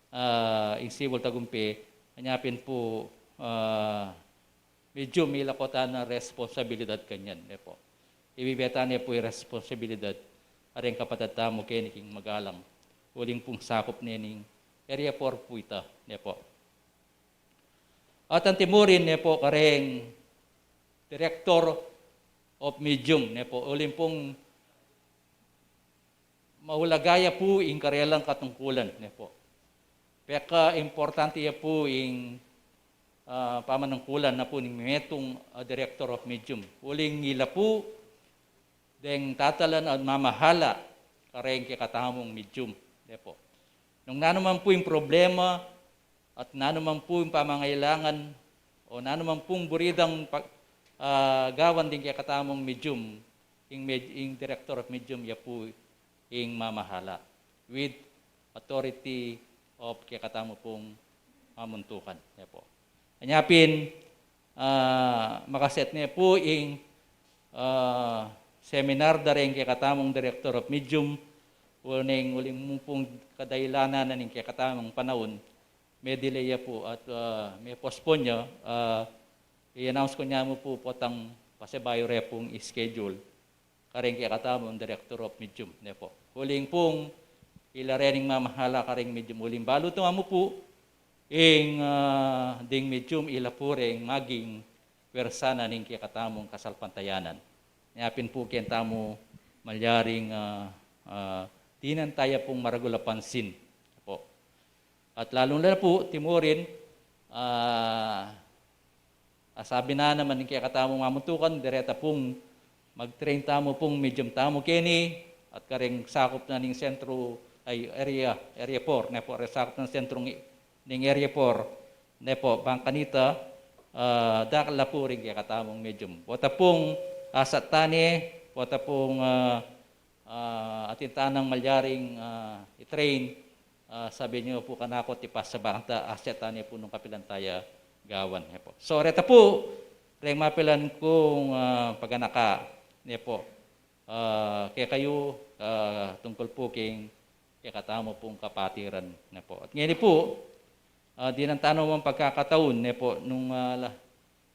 ah, ing sibul tagumpe, anya pin pu, ah, medium, ila ko ta na responsibilidad kanyan, ne po. Ibibie ta ne pu ing responsibilidad, a reng kapatad tamu keni king magalang, uling pung sakup ne ning Area four pu ita, ne po. At antimurin ne po kareng Director of Medium, ne po, uling pung maulaga ya pu ing karelang katungkulan, ne po. Peka importante ya pu ing, ah, pamanungkulan na pu ning metung a Director of Medium. Uling ila pu deng tatalan at mamahala kareng kekatamung medium, ne po. Nung nanu man pu ing problema, at nanu man pu ing pamangailangan, o nanu man pung buri dang pag-, ah, gawan ding kekatamung medium, ing med-, ing Director of Medium ya pu ing mamahala with authority of kekatamu pung mamuntukan, ne po. Anya pin, ah, makaset ne pu ing, ah, seminar da reng kekatamung Director of Medium, uling, uling mu pung kadailanan na ning kekatamung panaun, me-delay ya pu at, ah, me-postpone ya, ah, i-announce ku ne mu pu potang pasibayu re pung schedule kareng kekatamung Director of Medium, ne po. Uling pung ila re ning mamahala kareng medium, uling balu tamu pu ing, ah, ding medium ila pu reng maging pwersa na ning kekatamung kasalpantayanan. Nya pin pu keng tamu malyaring, ah, ah, dinan taya pung maragul a pansin, ne po. At lalung-lalo na pu, timurin, ah, asabi na naman ning kekatamung mamuntukan, direta pung mag-train tamu pung medium tamu keni, at kareng sakup na ning sentro, ay, area, area four, ne po, kareng sakup na ning sentro ning, ning area four. Ne po, bang kanita, ah, dakal la pu ring kekatamung medium. Pota pung asat tane, pota pung, ah, ah, atin tanang malyaring, ah, i-train, ah, sabi niyo po kanaku, tipasa bang ta, asat tane po nung kapilan taya gawan, ne po. So, reta po, reng mapilan kung, ah, paganaka, ne po. Ah, kekayu, ah, tungkul po king kekatamu pung kapatiran, ne po. At ngeni po, ah, dinan tana naman pagkakataun, ne po, nung, ah, la-,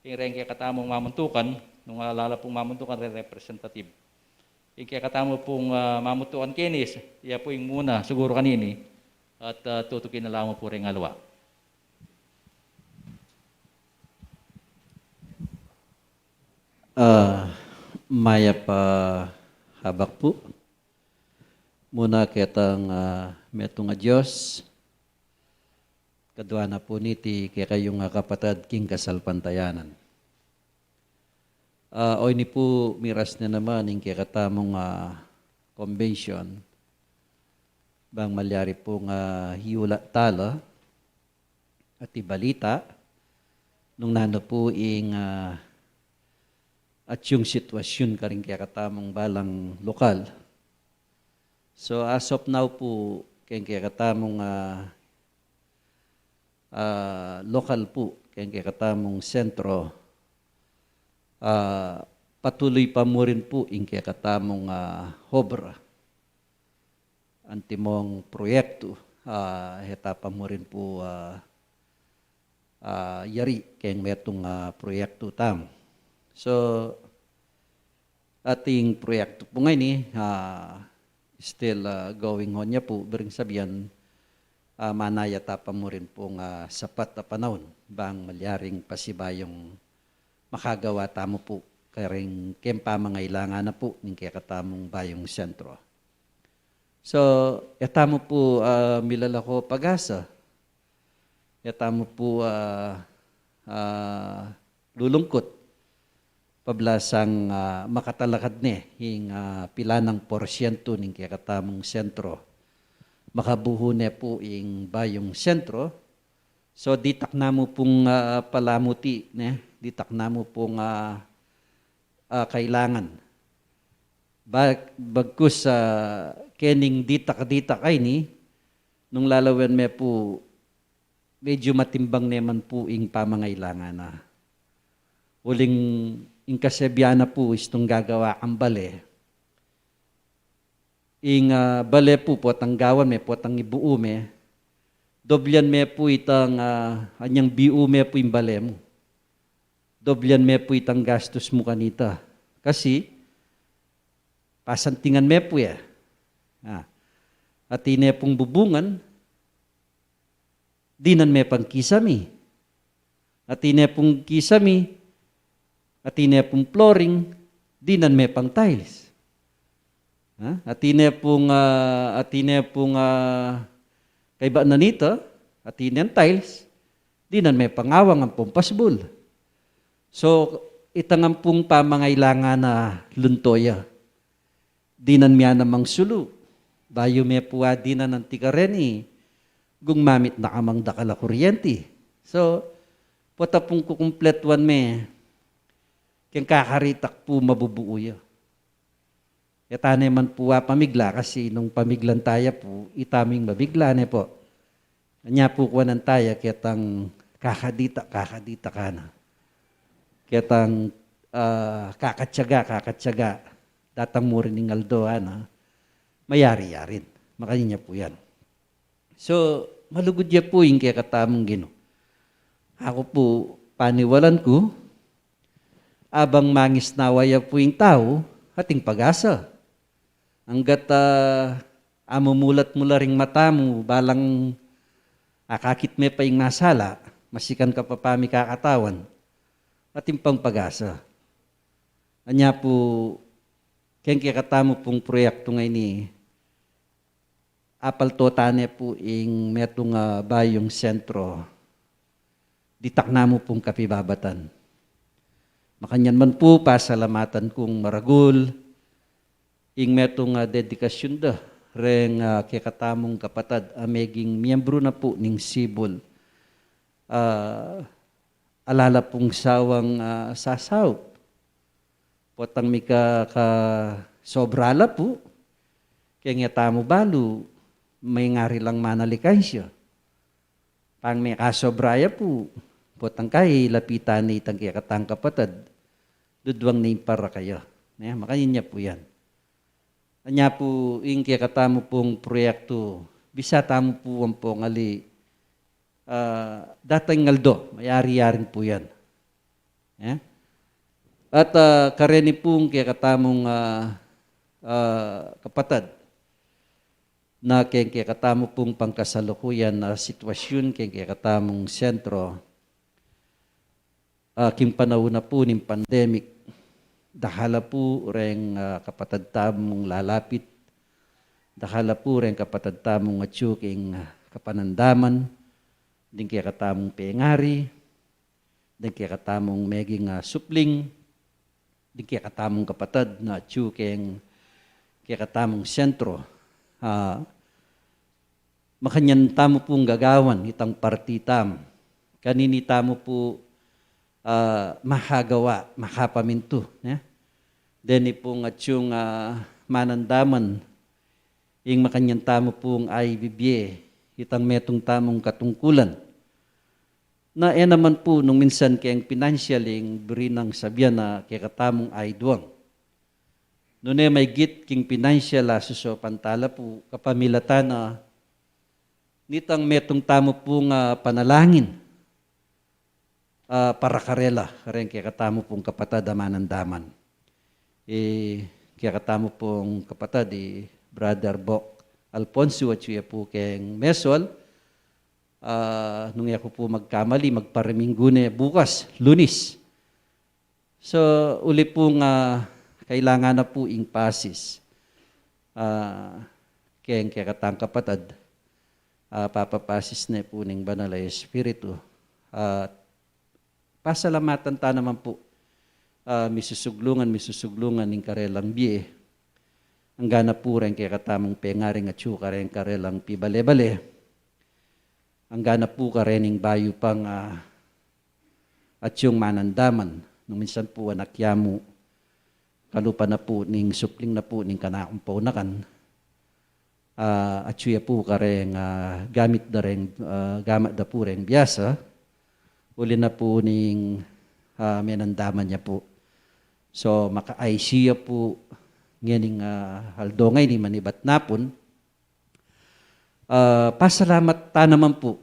king reng kekatamung mamuntukan, nung, ah, lala pung mamuntukan, reng representative. Ing kekatamu pung, ah, mamuntukan keni, iya po ing muna, siguru kanini, at, ah, tutukin na lamang po reng aliwa. Ah, mayap a habak pu. Muna ketang, ah, metung a Dios, kadua na pu niti kekayung, ah, kapatad king kasalpantayanan. Ah, oyni pu miras ne naman ing kekatamung, ah, convention, bang malyari pung, ah, iyula tala, at ibalita, nung nanu pu ing, ah, atiu sitwasyun karing kekatamung balang lokal. So, as of now pu, keng kekatamung, ah, ah, lokal pu, keng kekatamung sentro, ah, patuloy pa mu rin pu ing kekatamung, ah, obra. Antimong proyektu, ah, e ta pa mu rin pu, ah, ah, yari keng metung, ah, proyektu tamu. So, ating proyektu pu ngeni, ah, still, ah, going on ya pu, bering sabian, ah, manaya ta pa mu rin pung, ah, sapat a panaun, bang malyaring pasibayung makagawa tamu pu, karing keng pamangailangan na pu ning kekatamung bayung sentro. So, e tamu pu, ah, milalako pag-asa. E tamu pu, ah, ah, lulungkut. Pablasang, ah, makatalakad ne ing, ah, pilanang porsyento ning kekatamung sentro. Makabuhu ne pu ing bayung sentro. So, ditak namu pung, ah, palamuti, ne? Ditak namu pung, ah, ah, kailangan. Bag-, bagkus, ah, kening ditak-ditak a ini, nung lalawen me pu, medyu matimbang ne man pu ing pamangailangan na. Uling ing kasebian na pu, istung gagawa kang bale. Ing, ah, bale pu, potang gawan me, potang ibuu me, doblian me pu itang, ah, anyang biu me pu ing bale mu. Doblian me pu itang gastus mu kanita. Kasi, pasantingan me pu ya. Ah. At ine pung bubungan, dinan me pang kisami. At ine pung kisami, at ine pung flooring, dinan me pang tiles. Ha? At ine pung, ah, at ine pung, ah, kaiba na nita, at ine tiles, dinan me pang awang ampong pasbul. So, itang ampung pamangailangan na lunto ya. Dinan me ya namang sulu. Bayu me pu a dinan anti kareni, gumamit na ka mang dakal a kuryenti. So, pota pung kukumpletuan me, keng kakaritak pu mabubuu ya. E ta ne man pu a pamigla kasi nung pamiglan taya pu, ita ming mabigla ne pu. Anya pu kuanan taya ketang kakadita, kakadita ka na. Ketang, ah, kakatyaga, kakatyaga. Datang mu rin ing aldo, ana. Mayari-yarin. Makanyan ya pu yan. So, malugud ya pu ing kekatamung Ginu. Aku pu, paniwalan ku, abang mangisnawa ya pu ing tau, ating pag-asa. Anggat, ah, amumulat mu la ring mata mu, balang akakit me pa ing masala, masikan ka pa pamikakatawan, ating pang pag-asa. Anya pu, keng kekatamu pung proyektu ngeni, apalto tane pu ing metung a bayung sentro, ditak namu pung kapibabatan. Makanyan man pu, pasalamatan kung maragul ing metung a dedikasyun da reng, ah, kekatamung kapatad a meging miyembru na pu ning sibul. ah, ala la pung sawang, ah, sasaup. Potang mika, kasobra la pu, keng e tamu balu, mengari lang manalikan ya. Pang mekasobra ya pu, potang kai lapitan ne itang kekatang kapatad, duduang ne ing para kaya. Ne, makanyan ya pu yan. Anya pu ing kekatamu pung proyektu, bisa tamu pu ampong ali, ah, datang aldo, mayari-yari pu yan. Eh? At, ah, kareni pung kekatamung, ah, ah, kapatad, na keng kekatamu pung pangkasalukuyan na sitwasyun keng kekatamung sentro, ah, king panaun na pu ning pandemic, dakal la pu reng, ah, kapatad tamung lalapit, dakal la pu reng kapatad tamung atyu king, ah, kapanandaman, ding kekatamung pengari, ding kekatamung meging, ah, supling, ding kekatamung kapatad na atyu keng kekatamung sentro. Ah, makanyan tamu pung gagawan itang parti tamu. Kanini tamu pu, ah, makagawa, makapamintu, ne? Deni pung atyung, ah, manandaman, ing makanyan tamu pung aibibie itang metung tamung katungkulan. Na e naman pu nung minsan keng pinansyal ing buri nang sabian na kekatamung aiduang. Nune maygit king pinansyal a susopan tala pu, kapamilatan na nitang metung tamu pung, ah, panalangin, ah, para karela, kareng kekatamu pung kapatad a manandaman. I kekatamu pung kapatad, i Brother Bok Alfonso, atyu ya pu keng Mesol, ah, nung e ku pu magkamali, magpariminggu ne bukas, Lunis. So, uli pung, ah, kailangan na pu ing pasis, ah, keng kekatang kapatad, ah, papapasis ne pu ning Banal a Espiritu. Ah, pasalamatan ta naman pu, ah, misusuglungan, misusuglungan ing karelang bie. Angga na pu reng kekatamung pengaring atyu kareng karelang pibale-bale. Angga na pu karening bayu pang, ah, atyung manandaman, nung minsan pu anak yamu, kalupa na pu ning supling na pu ning kanakung paunakan, ah, atyu ya pu kareng, ah, gamit da reng, ah, gamat da pu reng biasa, uli na pu ning, ah, menandaman ya pu. So, maka-I C U ya pu ngening, ah, aldo ngeni manibat napun. Ah, pasalamat ta naman pu.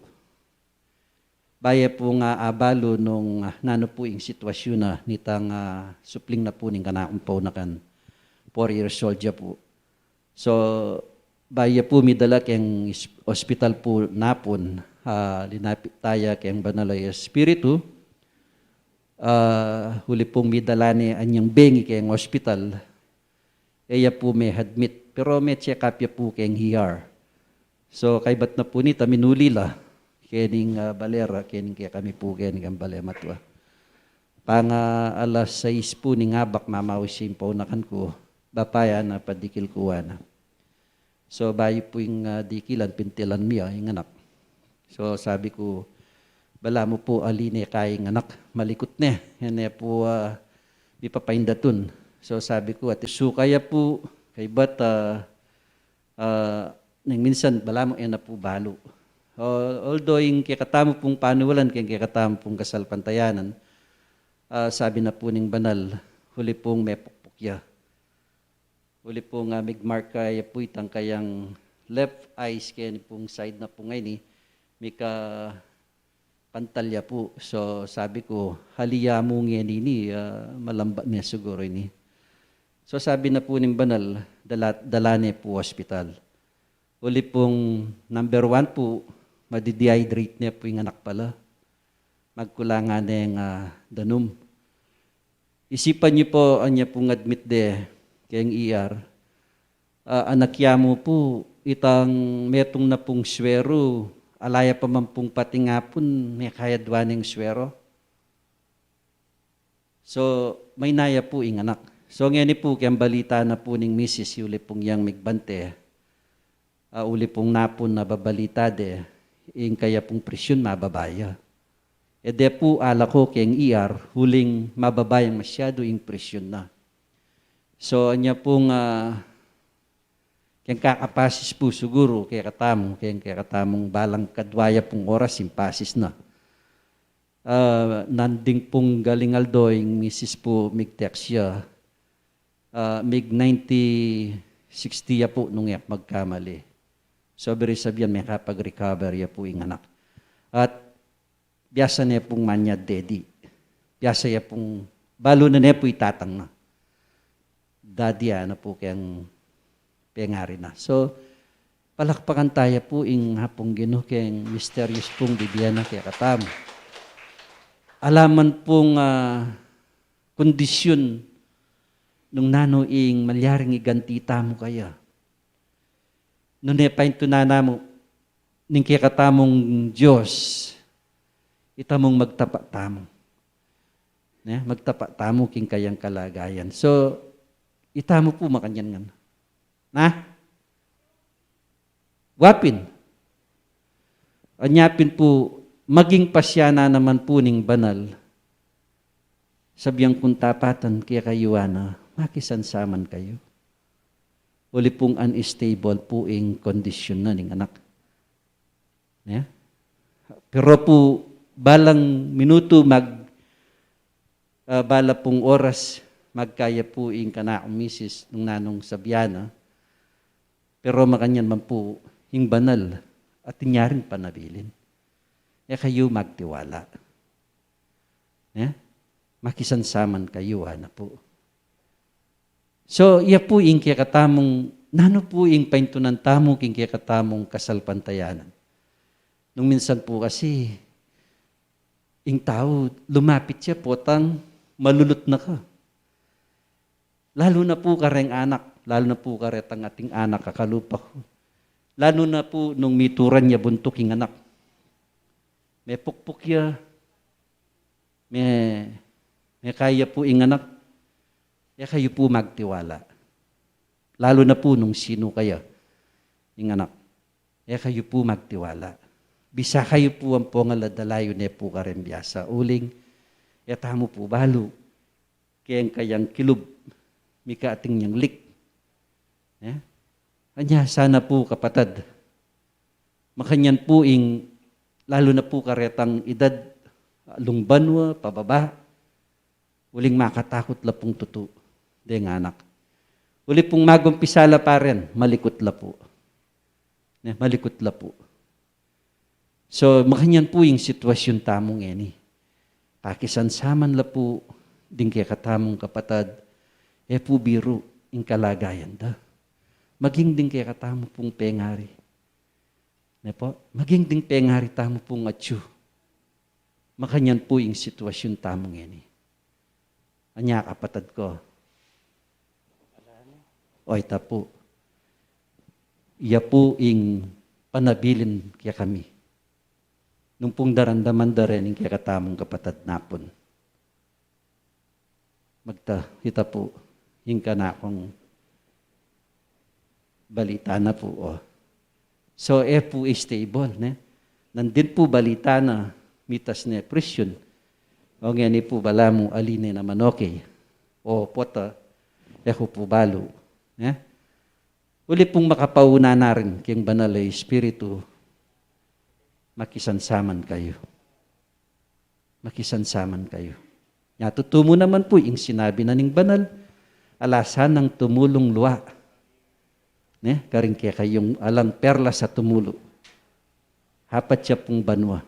Bayu pung abalu nung, ah, nanu pu ing sitwasyun na nitang, ah, supling na pu ning kanakung paunakan. Four years old ya pu. So, bayu pu midala keng is-, ospital pu napun, ah, linapit taya keng Banal a Espiritu, ah, uli pung midala ne anyang bengi keng ospital, e ya pu me-admit, pero me-check up ya pu keng E R. So, kaybat na pu nita, minuli la kening, ah, bale ra, kening kekami pu, kening keng bale matua. Pang, ah, alas sais pu ning abak, mamaus ya ing paunakan ku, bapa ya na padikil ku, ana. So, bayu pu ing, ah, dikilan, pintilan mi, ah, ing anak. So, sabi ku, "Balamu pu ali ne kaya ing anak, malikut ne, e ne pu, ah, mipapaindatun." So, sabi ku, "Ati, suka ya pu, kaybat, ah, ah, neng minsan balamu e na pu balu." O, although ing kekatamu pung paniwalan keng kekatamu pung kasalpantayanan, ah, sabi na pu ning banal, uli pung mepukpuk ya. Uli pung, ah, migmarka ya pu itang kayang left eyes keni pung side na pu ngeni, mika pantal ya pu. So, sabi ku, "Ali ya mu ngeni ini, ah, malamba ne siguru ini." So, sabi na pu ning banal, dala, dala ne pu hospital. Uli pung number one pu, madi-dehydrate ne pu ing anak pala. Magkulangan neng, ah, danum. Isipan yu pu, anya pung admit de keng E R, ah, anak ya mu pu, itang metung na pung swero, ala ya pa man pung patingapun, mekayadwa neng swero. So, maina ya pu ing anak. So, ngeni pu, keng balita na pu ning misis, uli pung yang migbante, ah, uli pung napun na babalita de, ing kaya pung presyun mababa ya. E de pu ala ko keng E R, uling mababa yang masyadu ing presyon na. So, anya pung, ah, keng kakapasis pu siguru, kekatamu, keng kekatamung balang kadwa ya pung oras ing pasis na. Ah, nandin pung galing aldo ing misis pu mig-text ya, ah, mig ninety, sixty ya pu nung e ku magkamali. So, buri sabian, mekapag-recover ya pu ing anak. At biasa ne pung manyad Daddy. Biasa ya pung, balu na ne pu i tatang na. Daddy, ana pu keng pengari na. So, palakpakan taya pu ing Apung Ginu keng misterios pung bibie na kekatamu. Ala man pung, ah, kondisyun nung nanu ing malyaring iganti tamu kaya. Nune paintunan na mu ning kekatamung Dios, ita mung magtapa tamu. Ne? Magtapa tamu king kayang kalagayan. So, ita mu pu makanyan ngan. Na? Wa pin. Anya pin pu, maging pasyanan na man pu ning banal. Sabian kung tapatan kekayu, ana, makisansaman kayu. Uli pung unstable pu ing kondisyun na ning anak. Ne? Pero pu, balang minutu mag, ah, bala pung oras, magkaya pu ing kanakung misis nung nanung sabian na. Pero makanyan man pu ing banal at inya ring panabilin. E kayu magtiwala. Ne? Makisansaman kayu, ana pu. So, iya pu ing kekatamung, nanu pu ing paintunan tamu king kekatamung kasalpantayanan. Nung minsan pu kasi, ing tau lumapit ya potang malulut na ka. Lalu na pu kareng anak, lalu na pu karetang ating anak a kalupa ku. Lalu na pu nung mituran ya buntuk ing anak. Mepukpuk ya, me, mekaya pu ing anak, e kayu pu magtiwala. Lalu na pu nung sinu kaya ing anak, e kayu pu magtiwala. Bisa kayu pu ampong ala da, layu ne pu kareng biasa. Uling, e tamu pu balu keng kayang kilub, mika ating nyanglik. Ne? Anya sana pu, kapatad, makanyan pu ing, lalu na pu karetang idad, lung banua, pababa, uling makatakut la pung tutu deng anak. Uli pung magumpisa la pa rin, malikut la pu. Ne, malikut la pu. So, makanyan pu ing sitwasyun tamu ngeni. Pakisansaman la pu ding kekatamung kapatad, e pu biru ing kalagayan da. Maging ding kekatamu pung pengari. Ne pu? Maging ding pengari tamu pung atyu. Makanyan pu ing sitwasyun tamu ngeni. Anya, kapatad ku. O, ita pu. Iya pu ing panabilin kekami. Nung pung daramdaman da rin ing kekatamung kapatad napun. Magta, ita pu, ing kanakung balita na pu, o. So, e pu stable, ne? Nandin pu balita na mitas ne presyon. O, ngeni pu balamu ali ne naman, okay. O, pota, e ku pu balu, ne? Uli pung makapauna na rin king Banal a Espiritu, makisansaman kayu. Makisansaman kayu. Nya tutumu naman pu ing sinabi na ning banal, ala sanang tumulung lua. Ne, karing kekayung alang perlas a tumulu. Apat ya pung banua.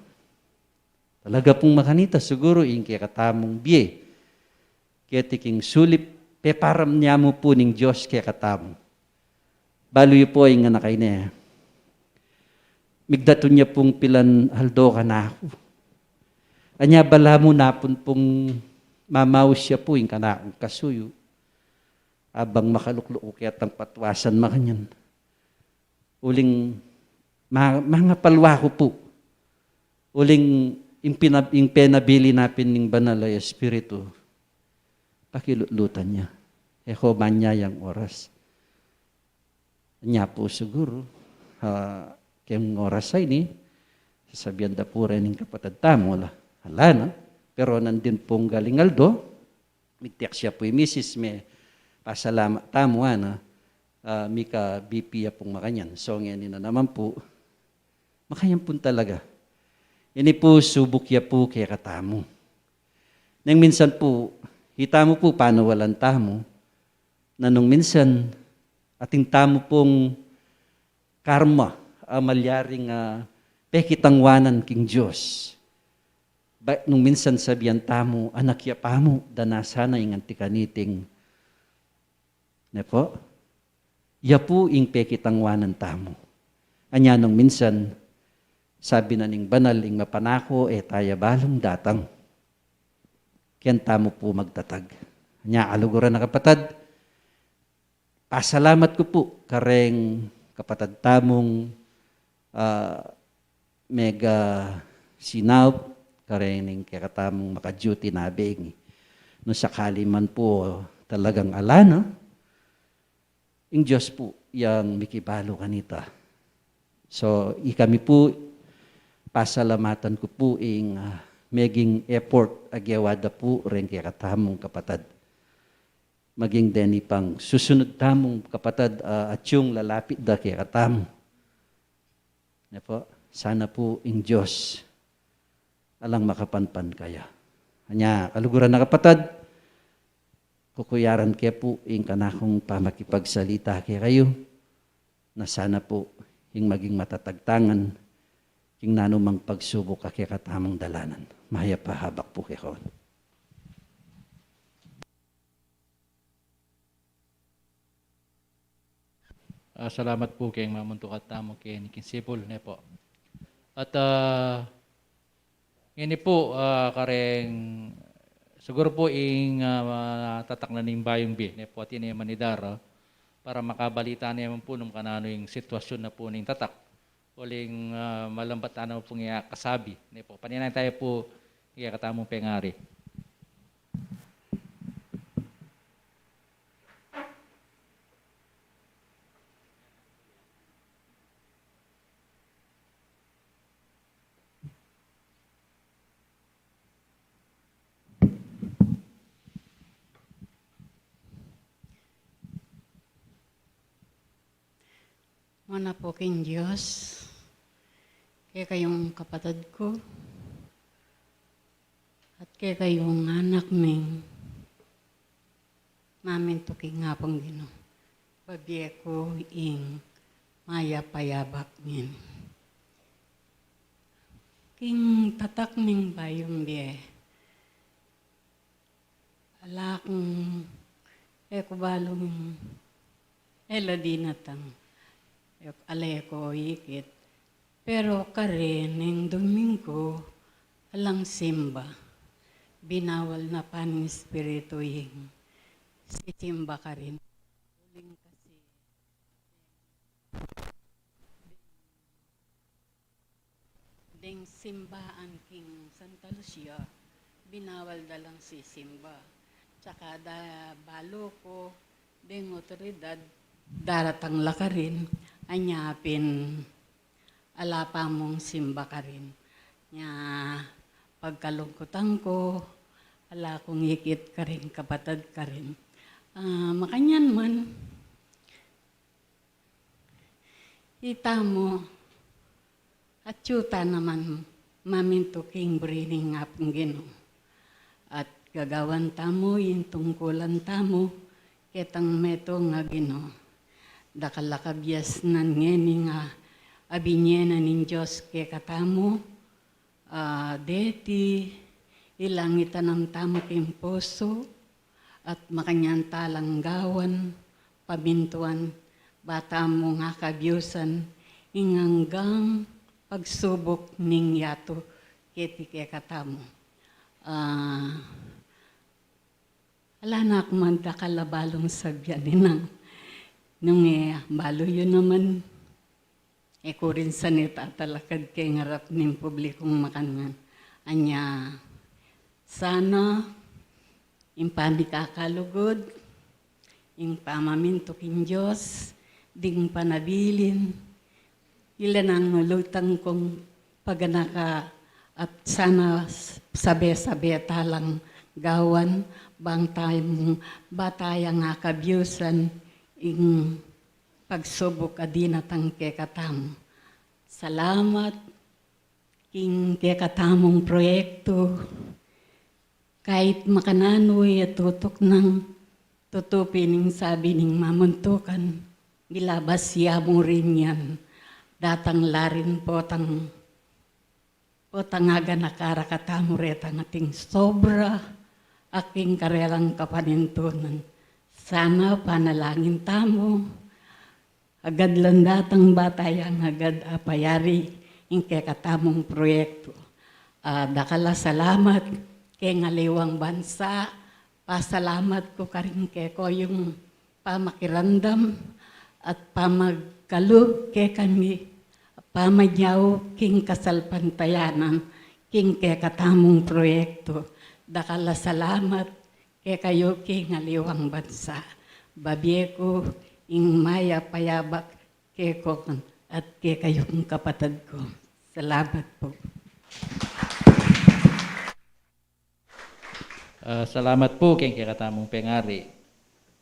Talaga pung makanita siguru ing kekatamung bie. Keti king sulip, peparamdam ya mu pu ning Dios kekatamu. Balu yu pu ing anak a ini. Migdatun ya pung pilan aldo kanaku. Anya balamu napun pung mamaus ya pu ing kanakung kasuyu. Abang makalukluk ku ketang patwasan makanyan. Uling ma-, mangapalwa ku pu. Uling ing pina-, ing penabilin na pin ning Banal a Espiritu, pakilutlutan ya. E ku manyayang oras. Nya pu siguru, ah, keng oras a ini, sasabian da pu rin ning kapatad tamu la. Ala na. Pero nandin pung galing aldo, migtext ya pu i misis me, pasalamat tamu, ana, ah, mika-B P ya pung makanyan. So, ngeni na naman pu, makanyan pun talaga. Ini pu, subuk ya pu kekatamu. Neng minsan pu, itamu pu, panawalan tamu, na nung minsan, atin tamu pung karma, a malyaring, ah, pekitangwanan king Dios. Ba, nung minsan sabian tamu, anak ya pamu, dana sana ing anti kaniting. Ne pu? Ya pu ing pekitangwanan tamu. Anya nung minsan, sabi na ning banal, ing mapanako, e ta ya balung datang. Ken tamu pu magtatag. Anya, kaluguran a kapatad, pasalamat ku pu kareng kapatad tamung, ah, mega sinaup kareng ning kekatamung maka-duty na bengi. Nung sakali man pu talagang ala na, ing Dios pu yang mikibalu kanita. So, ikami pu, pasalamatan ku pu ing, ah, meging effort a gewa da pu reng kekatamung kapatad. Maging deni pang susunud tamung kapatad, ah, atiu lalapit da kekatamu. Ne pu? Sana pu ing Dios alang makapanpan kaya. Anya, kaluguran a kapatad, kukuyaran ke pu ing kanakung pamakipagsalita kekayu, na sana pu ing maging matatag tangan king nanumang pagsubuk a kekatamung dalanan. Mayap a habak pu kekayu. Ah, salamat pu keng mamuntukan tamu keni king sipul, ne pu. At, ah, ngeni pu, ah, kareng, siguru pu ing, ah, tatak na ning bayung bie, ne pu, atin ne manidara, para makabalita ne man pu nung kananu ing sitwasyun na pu ning tatak. Uling, ah, malambat tana pung iyakasabi, ne pu. Paninaya taya pu ing kekatamung pengari. Muna pu king Dios, kekayung kapatad ku, at kekayung anak ming mamintu king Apung Ginu. Babie ku ing mayap a yabak ngeni. King tatak ning bayung bie, ala kung e ku balung e la dinatang, e, ala e ku ikit. Pero karin ing Dominggu, alang simba. Binawal na pa ning Espiritu ing sisimba karin. Uling kasi deng simbaan king Santa Lucia, binawal da lang sisimba. Tsaka da balu ku, deng otoridad, daratang la karin, anya pin ala pa mung simba karin. Nya pagkalungkutan ku, ala kung ikit karing kapatad karin. Ah, makanyan man, itamu, atiu ta naman mamintu king buri ning Apung Ginu. At gagawan tamu ing tungkulan tamu ketang metung a Ginu. Dakal a kabiasnan ngeni nga abie na ning Dios kekatamu, ah, deti, ilang itanam tamu king pusu, at makanyan ta lang gawan, pamintuan, ba tamu nga kabiusan ing anggang pagsubuk ning yatu keti kekatamu. Ah, ala na ku man dakal a balung sabian, Ninang. Nung e, balu yu naman, e ku rin sanita talakad keng arap ning publikung makanyan. Anya, sana ing pamikakalugud, ing pamamintu king Dios, ding panabilin, ila nang lutang kung paganaka At sana sabe-sabe ta lang gawan bang tayang, ba tayang akabyusan ing pagsubuk a dinatang kekatamu. Salamat king kekatamung proyektu. Kahit makananu ya tutuknang, tutu pin ing sabi ning mamuntukan, milabas ya mu rin yan. Datang la rin potang, potang aganaka ra katamu retang ating sobra a king karelang kapanintunan. Sana panalangin tamu, agad lang datang ba tayang agad a payari ing kekatamung proyektu. Ah, dakal a salamat keng aliwang bansa, pasalamat ku karin keko yung pamakiramdam at pamagkalub kekami, pamanyaup king kasalpantayanan king kekatamung proyektu. Dakal a salamat kekayu king aliwang bansa. Babie ku ing mayap a yabak keko at kekayung kapatad ku. Salamat pu. Ah, salamat pu keng kekatamung pengari.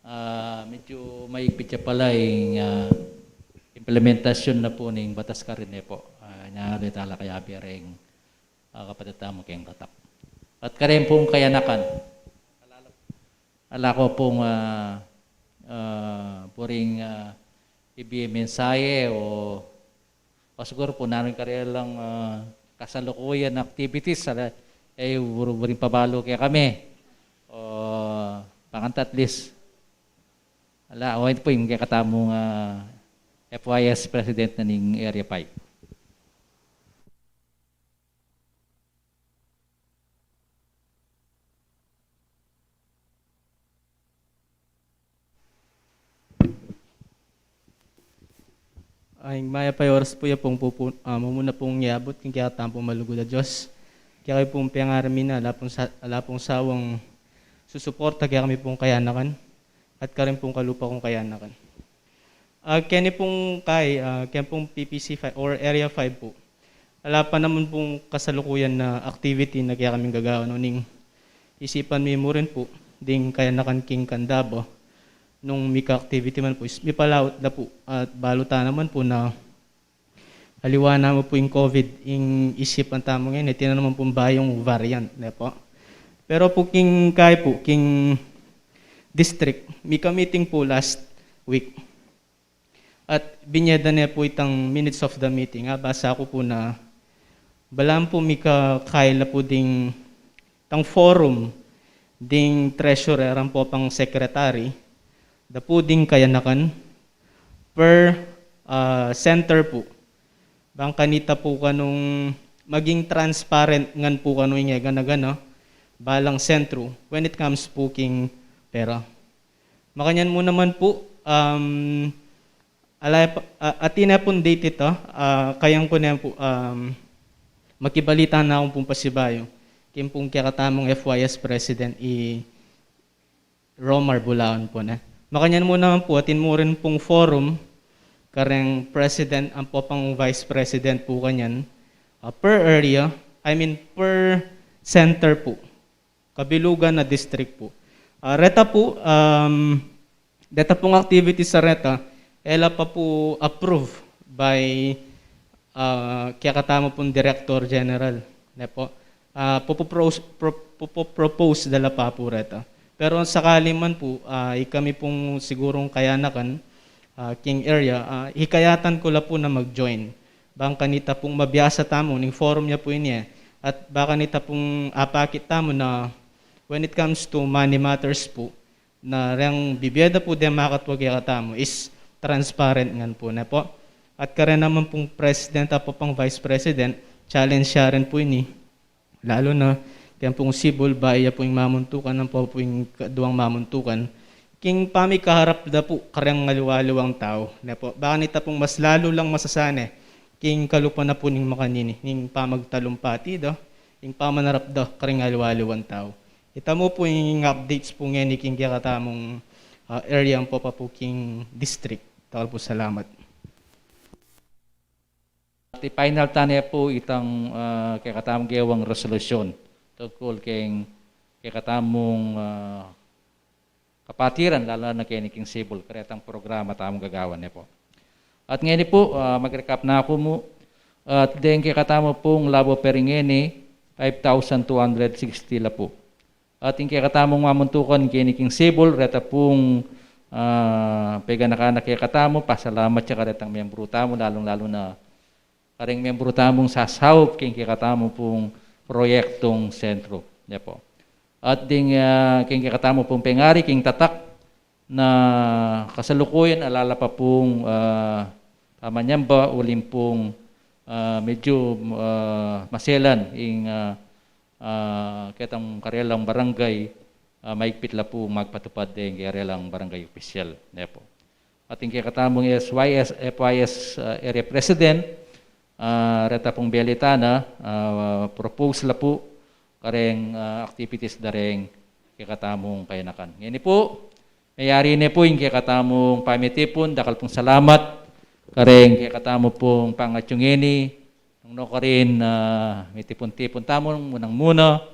Ah, medyu maigpit ya pala ing, ah, implementasyun na pu ning batas karin e pu. Ah, nya de tala kayabe reng, ah, kapatad tamu keng Tatak. At karin pung kayanakan. Ala ku pung, ah, ah, buring, ah, ibie mensahe o, o siguru pu nanu ing karelang, ah, kasalukuyan activities, ala, e, buri-, buring pabalu kekami. O, bang kanita at least. Ala, o, ito pu ing kekatamung, ah, F Y S President na ning Area five. Ay, mayap a oras pu ya pung pupu-, ah, mumuna pung yabut king kekatamung malugud a Dios. Kekayu pung pengari mi na, ala pung sa-, ala pung sawang susuporta kekami pung kayanakan at karin pung kalupa kung kayanakan. Ah, keni pung kai, ah, keni pung P P C five or Area five pu. Ala pa naman pung kasalukuyan na activity na kekaming gagawan, uling isipan mi mu rin pu ding kayanakan king Candaba nung mika activity man pu, is mipalaut la pu at balu ta naman pu na aliwa na mu pu ing COVID ing isipan tamu ngeni, atin na naman pung bayung variant, ne pu. Pero pu king kai pu, king district, mika meeting pu last week. At binye da ne pu itang minutes of the meeting, ah, basa ku pu na balang pu mika kai la pu ding tang forum ding treasurer ampo pang secretary, da pu ding kayanakan per, ah, center pu. Bang kanita pu kanung maging transparent ngan pu kanu ing e gana-gana balang sentru when it comes pu king pera. Makanyan mu naman pu, um, ala ya pa, ah, atin na pung date ita, ah, kayang ku na pu, um, makibalita na kung pung pasibayu king pung kekatamung F Y S President i Romar Bulaon pu, ne. Makanyan mu naman pu, atin mu rin pung forum kareng President ampo pang Vice President pu kanyan, ah, per area, I mean per center pu. Kabilugan a district pu. Ah, reta pu, um, deta pung activities a reta, e la pa pu approve by, ah, kekatamu pung Director General, ne pu. Ah, pupupros-, pro-, pupupropose da la pa pu reta. Pero sakali man pu, ah, ikami pung sigurung kayanakan, ah, king area, ah, hikayatan ku la pu na mag-join. Bang kanita pung mabiasa tamu ning forum ya pu ini e. At bang kanita pung apakit tamu na when it comes to money matters pu, na reng bibie da pu deng makatwa kekatamu is transparent ngan pu, ne pu. At karen naman pung president ampo pang vice president, challenge ya rin pu ini. Lalu na keng pung sibul, bayu ya pu ing mamuntukan ampo pu ing kaduang mamuntukan, king pamikaharap da pu kareng aliwa-aliwang tau, ne pu. Bang kanita pung mas lalu lang masasane king kalupa na pu ning makanini, ning pamagtalumpati da, ing pamanarap da kareng aliwa-aliwang tau. Ita mu pu ing updates pu ngeni king kekatamung, ah, area ampo pa pu king district. Dakal pu salamat. At i-final ta ne pu itang, ah, kekatamung gewang resolusyon tungkul keng kekatamung, ah, kapatiran, lalu na keni king Cebu, karetang programa tamung gagawan ne pu. At ngeni pu, ah, mag-recap na ku mu, at deng kekatamu pung labo per ngeni, five thousand two hundred sixty la pu. At ing kekatamung mamuntukan keni king Cebu, reta pung, ah, peganakan na kekatamu, pasalamat ya karetang miyembru tamu, lalung-lalu na kareng miyembru tamung sasaup keng kekatamu pung proyektong sentro. Ya pu. At ding, ah, keng kekatamu pung pengari, keng tatak na kasalukuyan, ala la pa pung, ah, pamanyamba uling pung, ah, medyu, ah, maselan ing, ah, ah, ketang karelang barangay, ah, maigpit la pu magpatupad deng karelang barangay opisyal, ne pu. At ing kekatamung S Y S, F Y S, ah, area president, ah, reta pung belitana, ah, propose la pu kareng, ah, activities dareng kekatamung kayanakan. Ngeni pu, meyari ne pu ing kekatamung pamitipun, dakal pung salamat kareng kekatamu pung pangatyu ngeni, nung nukarin, ah, mitipun-tipun tamu, munang-muna,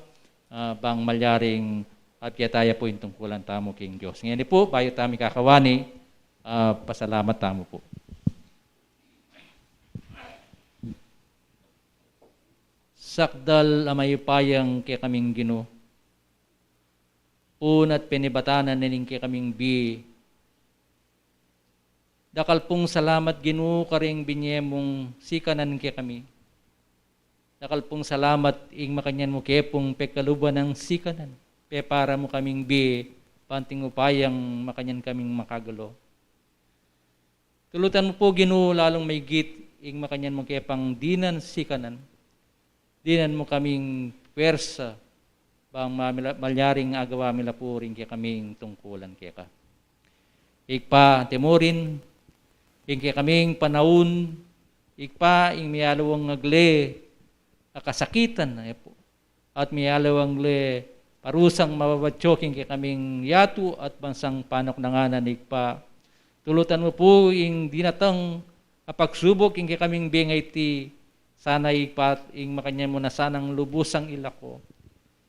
ah, bang malyaring abya taya pu ing tungkulan tamu king Dios. Ngeni pu, bayu tamu ikakawani, ah, pasalamat tamu pu. Sakdal a mayupayang kekaming Ginu, punat penibatan na ning kekaming bie, dakal pung salamat Ginu karing binye mung sikanan kekami. Dakal pung salamat ing makanyan mu ke pung pekaluban nang sikanan. Pepara mu kaming bie, panting upayang makanyan kaming makagulu. Tulutan mu pu Ginu lalung maigit ing makanyan mu ke pang dinan sikanan. Dinan mu kaming pwersa, bang mamila-, malyaring agawa mi la pu ring kekaming tungkulan keka. Ibpa, anti murin, ing kekaming panaun, Ibpa, ing miyaliwang agle a kasakitan, e pu, at miyaliwang agle parusang mababatyo king kekaming yatu at bansang panuknangan, Ibpa. Tulutan mu pu ing dinatang a pagsubuk king kekaming bengi iti, sana Ibpa, ing makanyan mu na sanang lubusang ilako.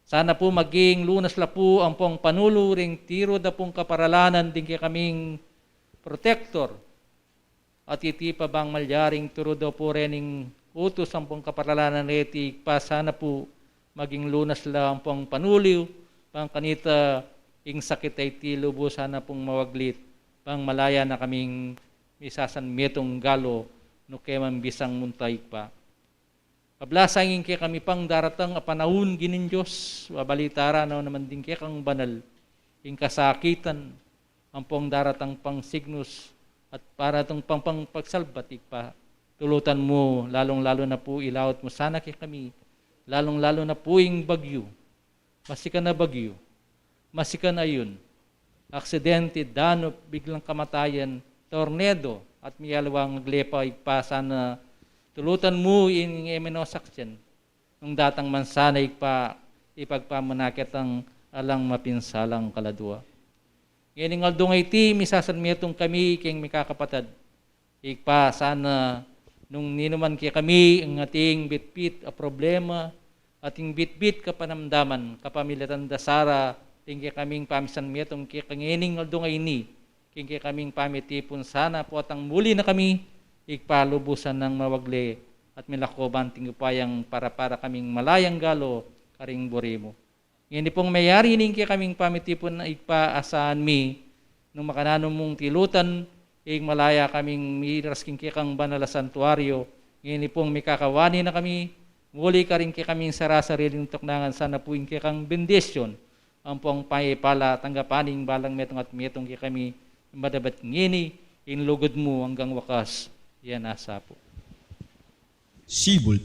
Sana pu maging lunas la pu ampong panulu ring tiru da pung kaparalanan ding kekaming protector. At iti pa bang malyaring turu da pu rening utus ampong kaparalanan reti, Ibpa, sana pu maging lunas la ampong panulu, bang kanita ing sakit a iti lubus sana pung mawaglit, bang malaya na kaming misasan metung galu, nuke man bisang munta, Ibpa. Kablasang ing kekami pang daratang a panaun, Ginu ning Dios, babalita ra na naman ding kekang banal ing kasakitan, ampong daratang pang signus at daratang pang, pang pagsalbat, Ibpa. Tulutan mu, lalung-lalu na pu ilaut mu sana kekami, lalung-lalu na pu ing bagyu, masikan a bagyu, masikan a ayun, aksidente, danup, biglang kamatayan, tornado, at miyaliwang agle pa, Ibpa, sana tulutan mu ing e minosaksian. Nung datang man sana, Ibpa, ipagpamanakit ang alang mapinsalang kaladua. Ngening aldo ngeni, misasan metung kami king mikakapatad. Ibpa, sana nung ninuman kekami ing ating bitbit a problema, ating bitbit kapanamdaman, kapamilatan da sana ing kekaming pamisan metung keka ngening aldo ngeni, king kekaming pamitipun sana potang muli na kami, Ibpa, lubusan nang mawagle, at milako banting upayang para-para kaming malayang galu karing buri mu. Ngeni pung meyari ning kekaming pamitipun, Ibpa, asahan mi, nung makananu mung tilutan, ing malaya kaming miras king kekang banal a santuario, ngeni pung mikakawani na kami, muli karing kekaming sarasariling tuknangan, sana pu ing kekang bendisyon, ampong payapala, tanggapan ing balang metung at metung kekami, madabat ngeni, ing lugud mu anggang wakas, iya nasa pu. Sibul